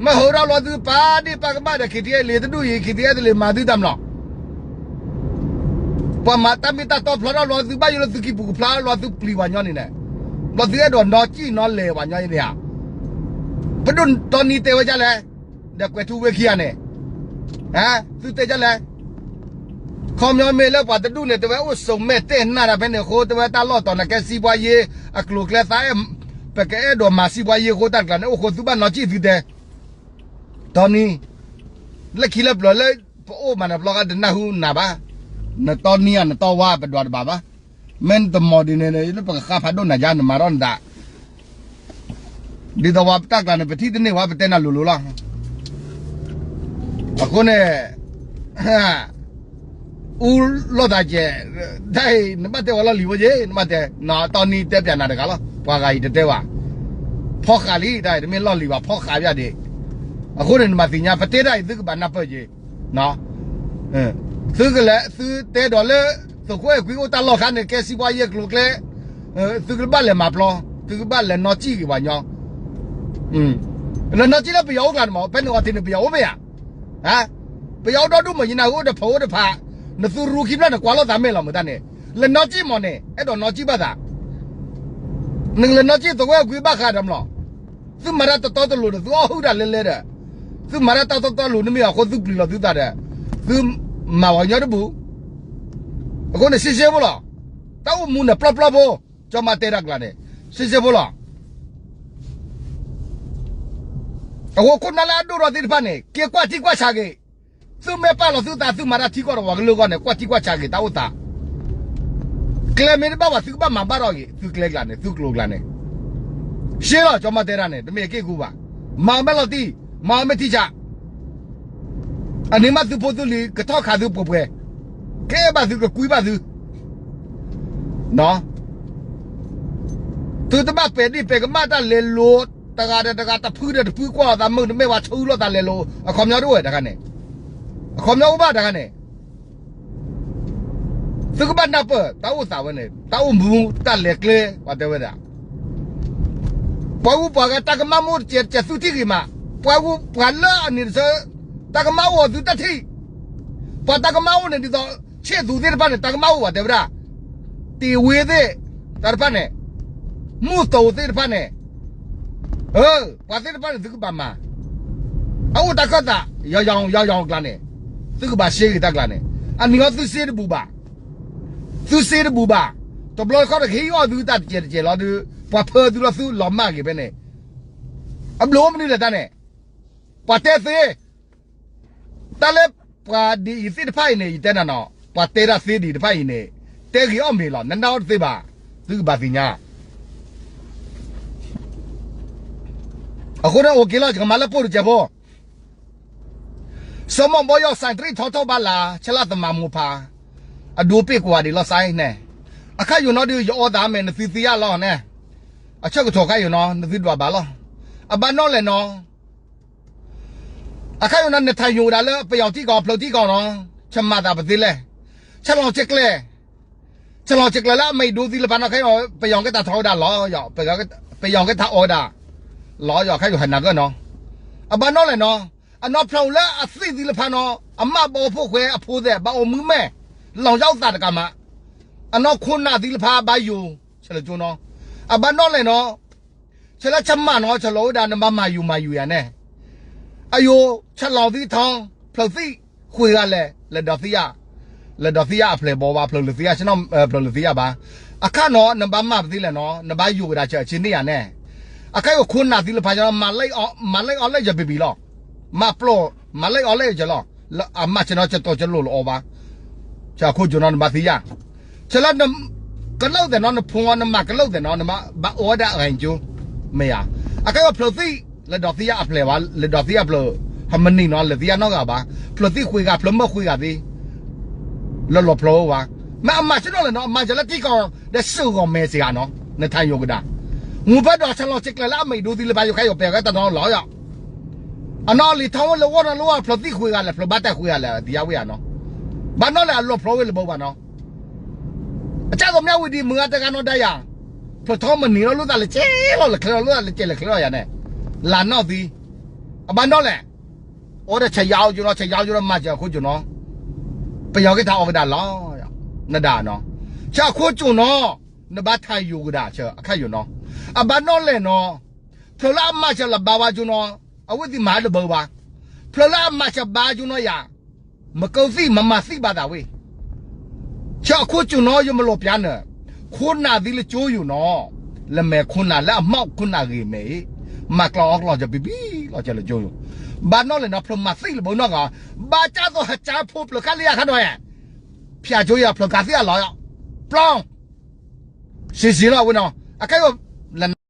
မ့ၢ်ဟးထီၣ်လီၤသုပာ်ဒ့ၣ်ပာ်ကမၣ်ဒီး ခံထံအဲလ့ၤတဒူၣ်အံၤ ခံထံအဲလ့ၤမၤသုတၢ်မလီၤ. ပှၤမၤတၢ်မ့ၢ်တၢ်တီဖျါထီၣ်လီၤ သုဘၣ်ယိၣ်လၢသုကံၢ်ပူၤကဖျါလီၤသုပျံၤပှၤညီန့ၣ်န့ၣ်, ဘျီသုအဲၣ်ဒိးနီၢ်ကံၣ်နီၢ်လဲၤပှၤညီအံၤန့ၣ်ဧါ. ပဒိၣ်တီနံၤတဲဝဲဒ်လဲၣ်, ဒီးကွဲးထူဝ့ခံဂၤန့ၣ်, သုတဲဒ်လဲၣ် ခီပညီမ့ၢ်လၢပှၤတဒူၣ်န့ၣ် တဲဝဲအိၣ်စိာ်မဲာ်တဲာ်နၢ်တၢ်ဖဲန့ၣ်အဃိ တဲဝဲတၢ်လီၢ်တီၤန့ၣ်ကဲစံးပှၤယ့ၢ်အကျိၤအကျဲသးအဲၣ်, ပကအဲၣ်ဒိးမၤစံးပှၤယ့ၢ်အဃိတၢ်တကျါန့ၣ် အိၣ်ဃိသုဘၣ်နီၢ်ကံၣ်သုတဲ, တီနံၤ, လၢခံလၢပျၢၤလၢပအိၣ်မးန့ၣ် ပျီဂၤတနၢ်ဟူနၤဘၣ်, နတီနံၤဧါ နတီဝါ ပဒွးတဘၣ်ဘၣ်, မ့ၢ်နတမီၤဒ်န့ၣ် လၢပကဃါဖးဒိၣ်နၤယါ နမၤထီၣ်နသး ဒ်သိးပှၤတၢ်ကျါန့ၣ် ပထံၣ်တန့ၢ်ဝဲ ပတဲနၤလိၤလိၤလီၤ. အဃိန့ၣ် အူလီၢ်သးကဲး, တၢ်အံၤ နဘၣ်တဲဝဲလီၢ်လံၤဖိယ့ၢ် နဘၣ်တဲ, တီနံၤတဲပၠးနၤတဂၤလီၤ ပှၤဂၤအံၤတတဲဘၣ်, ဖီဃးလံ တၢ်အံၤတမ့ၢ်လီၢ်လံၤဘၣ် ဖီဃးပၠးဒံး, အဃိန့ၣ် နဘၣ်သ့ၣ်ညါ ပတဲတၢ်အံၤ သုကဘၣ်နၢ်ပၢၢ်က့ၤ သုကလဲၤ သုတဲဒီးလၢ သုးခိၣ်အဲၣ်ကွံအိၣ်တၢ်လီၢ်ခါန့ၣ် ကဲစံးပှၤယ့ၢ်ကျိၤကျဲ, သုကဘၣ်လဲၤမၤပျီ, သုကဘၣ်လဲၤနီၢ်ကံၣ်က့ၤပှၤညီ, လဲၤနီၢ်ကံၣ်လၢပယီၤအိၣ်ကျါန့ၣ်မး ဖဲန့ၣ်အီၤထံန့ၣ် ပယီၤအိၣ်မ့ၢ်ဧါ, ပယီၤအိၣ်ဒီဒူၣ်မး ယနၢ်ဟူအိၣ်ဒီးဖီအိၣ်တဖး, နသုရူခံဖျၢၣ်န့ၣ် ကွၢ်လိာ်သးမ့ၢ်လီၤမတၤန့ၣ်, လဲၤနီၢ်ကံၣ်မးန့ၣ် အဲၣ်ဒိးနီၢ်ကံၣ်ဘၣ်သး နကလဲၤနီၢ်ကံၣ်သုးခိၣ်အဲၣ်ကွံဘၣ်ဃးဒီးမးလီၤ, သုမၤတၢ်တတီတလိၤဒီး သုအီၣ်ဟုၣ်တၢ်လဲၤလဲၤဒီး, သုမၤတၢ်တတီတလိၤ နမ့ၢ်အဃိသုပျံၤလီၤသုသးဒီး, သုမၤပှၤကညီတဘူၣ်, အဃိန့ၣ် စ့စ့ဖိလီၤ, တၢ်အိၣ်မူန့ၣ်ပျီပျီဖိ, ကၠီမၤတဲတၢ်ကျါန့ၣ်, စ့စ့ဖိလီၤ. အဃိခိၣ်နၢ်လၢအဒိၣ်ထီၣ်သ့ၣ်တဖၣ်န့ၣ် က့ၤကွၢ်ထံကွၢ်ဆးက့ၤ, သုမ့ၢ်ပာ်လီၤသုသး သုမၤတၢ်ထံကီၢ်ဒီးပှၤကလုာ်အဂီၢ်န့ၣ် ကွၢ်ထံကွၢ်ဆးက့ၤတၢ်အိၣ်သး, ကျဲမ့ၢ်တဘၣ်ဘၣ် သုကဘၣ်မၤဘၣ်ထီၣ်က့ၤ သုကျဲကျါန့ၣ် သုကျိၤကျါန့ၣ်, ရှဲလီၤ ကၠီမၤတဲတၢ်န့ၣ် တမ့ၢ်က့ၢ်ကူဘၣ်, မၤအီၤမ့ၢ်လီၤတံၢ်, မၤအီၤမ့ၢ်ထံဆး အန့ၣ်မးသုဖိသုလံၤ ကထီၣ်ခးသုပှဲၤပှဲၤ, ကဲဘၣ်သု ကကွံဘၣ်သု, သုတဘၣ်ပဲာ်ဒ့ၣ်ပဲာ်ကမၣ်တၢ်လဲၤလိၤ, တဂၤဒီးတဂၤ တဖုဒီးတဖု ကွၢ်လိာ်သးမုာ်တမ့ၢ်ဘၣ် ဆူလိာ်သးလဲၤလိၤ အခီပညီတအိၣ်ဝဲတခါန့ၣ်, အခီပညီအိၣ်ဘၣ်တခါန့ၣ် သုကဘၣ်နၢ်ပၢၢ် တၢ်အိၣ်သးဝဲန့ၣ် တၢ်အိၣ်မူတၢ်လဲၤကျဲ ပှၤတဲဝဲဒၣ်, ပှၤဂုၤပှၤဂၤတၢ်ကမၣ်မ့ၢ်အိၣ်တစဲးတစဲး သုထံၣ်ဂ့ၤမး, ပှၤဂုၤပှၤလၢအန့ၣ်တဆၢ တၢ်ကမၣ်အိၣ်အီၤသုတၢ်ထံၣ်, ပှၤတၢ်ကမၣ်အိၣ်န့ၣ်ဒ်သိး ဆ့ၣ်သူးသ့ၣ်တဖၣ်န့ၣ် တၢ်ကမၣ်အိၣ်ပှၤတဲဝဲဒၣ်, တ့ၢ်ဝ့သ့ၣ် တၢ်တဖၣ်န့ၣ်, မူၢ်သိးသ့ၣ်တဖၣ်န့ၣ် ပှၤသ့ၣ်တဖၣ်န့ၣ် သုကဘၣ်မၤ, အအိၣ်တၢ်ခၢၣ်သး ယီၤယီၤယီၤယီၤအကျါန့ၣ်, သုကဘၣ်ရှဲဂ့ၤတၢ်ကျါန့ၣ်, အနံၤဟီသုစ့တဘူၣ်ဘၣ်, သုစ့တဘူၣ်ဘၣ်, တဘျီတခီၣ်တကဟ့ၣ်အီၣ်သုတၢ်တစဲးတစဲးလီၤဒီး ပှၤဖၢသုလီၤသုလီၤမၢ်ဂ့ၤဖဲန့ၣ်, အဘျုးအိၣ်မနုၤလဲၣ်တၢ်န့ၣ်, ပှၤတဲသ့ တၢ်လၢပှၤဒ်အံၤသ့ၣ်တဖၣ်အံၤန့ၣ် ယတဲနၤနီၤ ပှၤတဲတၢ်သ့ဒ်အံၤတဖၣ်အံၤန့ၣ် တဲဂ့ၤအီၣ်မ့ၤလီၤ နနၢ်အီၣ်တသ့ဘၣ်, သုကဘၣ်သ့ၣ်ညါ, အဃိန့ၣ် အိၣ်က့ၤလီၤ ယကမၤလၢပိၢ်တစဲးဖိ, စီၤမီၢ်ဘီယီၤ စဲးတရံးထီထီၣ်ဘၣ်လၢ ဆဲလၢသမၤမိၢ်ဖး, အဒိပ့ၢ်ကွၢ်ဒံးလီၤစဲန့ၣ်, အခါယိာ်နီၤဒုး ယအီသးမ့ၢ်နသုသ့ၣ်ညါလီၤန့ၣ်, အဆၢကတီၢ်ခါယိာ်နီၤ နသုဒွးဘၣ်လီၤ, အဘၣ်နီၣ်လဲၣ်နီၤ အခါယိာ်နီၤ နထၢၣ်ယိာ်ဝဲဒၣ်လၢပယီၤထံကီၢ် ဖျၢၣ်ထံကီၢ်နီၤ, ဆမၤသးပသ့လဲၣ်, ဆလီၤဆဲးကျဲး, ဆလီၤဆဲးကျဲးလၢအမံၤဒိသံလၢဖးနီၤ ခဲအံၤ ပယီၤကထးထီၣ်ဝဲဒၣ်လီၤ, ပယီၤကထးအီၣ်ဝဲဒၣ်လီၤ, ယခါယိာ်ဟဲနၤကၢၢ်နီၤ, အဘၣ်နီၣ်လဲၣ်နီၤ, အနီၢ်ဖျၢၣ်လၢအသံၣ်သံလၢဖးနီၤ အမၢ်ဘၣ်အိၣ်ဖှိၣ်ဃဲအဖိသဲး ဘၣ်အိၣ်မုာ်မဲာ်, လီၤယါအိၣ်သးတကးမး, အနီၢ်ခိၣ်နၢ်သံလၢဖးဘၣ်ယိာ်, ဆဲးလၢကၠိနီၤ, အဘၣ်နီၣ်လဲၣ်နီၤ ဆဲးလၢဆမၢ်နီၤ ဆဲးလီၤဝဲဒၣ် နဘၣ်မၤယိာ်မၤယိာ်ယၤန့ၣ်, အယိာ် ဆဲးလီၤသံထီ ဖျၢၣ်သံၣ်ဃုာ်ဂၤလဲၣ်, လဲၤဒီးသံယါ, လဲၤဒီးသံယါအဖျဲၣ်ဘီဘၣ် ဖျၢၣ်လၢသံယါ, ဖျၢၣ်လၢသံယါဘၣ်, အခါနီၤ နဘၣ်မၤပသ့လဲၣ်နီၤ နဘၣ်ယိာ်ဝဲဒၣ်ဆဲးဆ့န့ၢ်ယၤန့ၣ်, အခါယိာ်ခိၣ်နၢ်သံလၢဖးနီၤ မၤလၢအီၣ်လၢယဘံဘံလီၤ, မၤပျီ, မၤလၢအီၣ်လၢယလီၤ, အမၤဆဲးနီၤ ဆဲးတီၤဆဲးလိၤလီၤအီၣ်ဘၣ်, ဆဲးခိၣ်ကၠိနီၤ နဘၣ်သံယါ ဆဲးလၢ ကလိၣ်သဲးနီၤ နဖိနီၤ နမၤကလိၣ်သဲးနီၤ နဘၣ်အိၣ်ဝဲဒၣ်အဂၤကၠိ, မ့ၢ်ဧါ, အခါယိာ်ဖျၢၣ်သံၣ် လဲၤဒီးသံယါအဖျဲၣ်ဘၣ် လဲၤဒီးသံယါဖျၢၣ်, ဟမနံၤနီၤ လဲၤသံယါနီတဂၤဘၣ်, ဖျၢၣ်သံၣ်ဃုာ်ဂၤ ဖျၢၣ်မၢဃုာ်ဂၤသံ, လၢလီၤဖျီဝဲဘၣ်, မ့ၢ်အမၤဆဲးနီၤလဲၣ်နီၤ အမၤဆဲးလၢထံကီၢ် ဒီးစ့ၢ်ဂီၤမဲာ်စ့ၢ်ဂၤနီၤ နထၢၣ်ယိာ်ကဒါ, မူဖဲဒီးဆဲးလီၤဆဲးကျဲးလၢအမံၤဒိသံလၢဖးယိာ်ခါယိာ်ပဲာ်ဝဲတၢ်နီၤလီၤယီၤ အနီၢ်လံၤထီဝဲလၢဝီၢ်နီၤလၢဝီၢ် ဖျၢၣ်သံၣ်ဃုာ်ဂၤလဲၣ် ဖျၢၣ်ဘၣ်တၢ်ဃုာ်ဂၤလဲၣ် သံယါဝဲဧါနီၤ, ဘၣ်နီၣ်လဲၣ်အလီၤဖျီဝဲလၢဘၣ်ဘၣ်နီၤ, အကၢ်သိးမ့ၢ်ဝံၤဒံးမုၢ်ဂၤတဂၤနီၤဒၣ်ယၤ, ဖျၢၣ်ထီမနံၤလီၤလိာ်သးလဲၤကဲလီၤလဲၤချဲလီၤလိာ်သးလဲၤကဲလဲၤချဲလီၤယၤန့ၣ်, လၢနီၢ်သံ အဘၣ်နီၣ်လဲၣ်, အိၣ်ဒီးဆဲးယါအီၤကၠိနီၤ, ဆဲးယါအီၤကၠိနီၤ, မၤစၢၤအခိၣ်ကၠိနီၤ, ပယီၤက့ၤတၢ်အီၣ်ဝဲဒၣ်လီၤ, နဒၣ်နီၤ, ဆၢအခိၣ်ကၠိနီၤ, နဘၣ်ထါယိၤကဒၣ်ဆၢအခါယိၤနီၤ, အဘၣ်နီၣ်လဲၣ်နီၤ, ဖျၢၣ်လၢအမၤစၢၤလၢဘါဝါကၠိနီၤ, အဝဲသ့ၣ်မၤတဘၢဘၣ်, ဖျၢၣ်လၢအမၤစၢၤဘါကၠိနီၤယၤ, မကၢသံၣ် မမၤသံၣ်ဘၣ်သးဝဲ ဆၢအခိၣ်ကၠိနီၤ ယမ့ၢ်လိာ်ပျါနၢၤ, ခိၣ်နၢ်သံလၢကၠိယိၤနီၤ, လၢမဲာ်ခိၣ်နၢ်လၢအမီၢ်ခိၣ်နၢ်ဂ့ၤမဲာ်အံၤ, မၤကျီအီၣ်ကျီစၢၤပံပံလီၤစၢၤလၢကၠိယိၤ, ဘၣ်နီၣ်လဲၣ်နီၤ ဖျၢၣ်မၤသံၣ်လၢဘၣ်နီၢ်ဂၤ, ဘၣ်တၢ်သိးဟးကၠါဖိဖျၢၣ်ခါလံအခါဒီး, ဖၠးကၠိယၤဖျၢၣ်ကးသံၣ်အလီၤ, ပျီ စံးစံးလီၤဝဲနီၤ, အခဲအံၤလၢ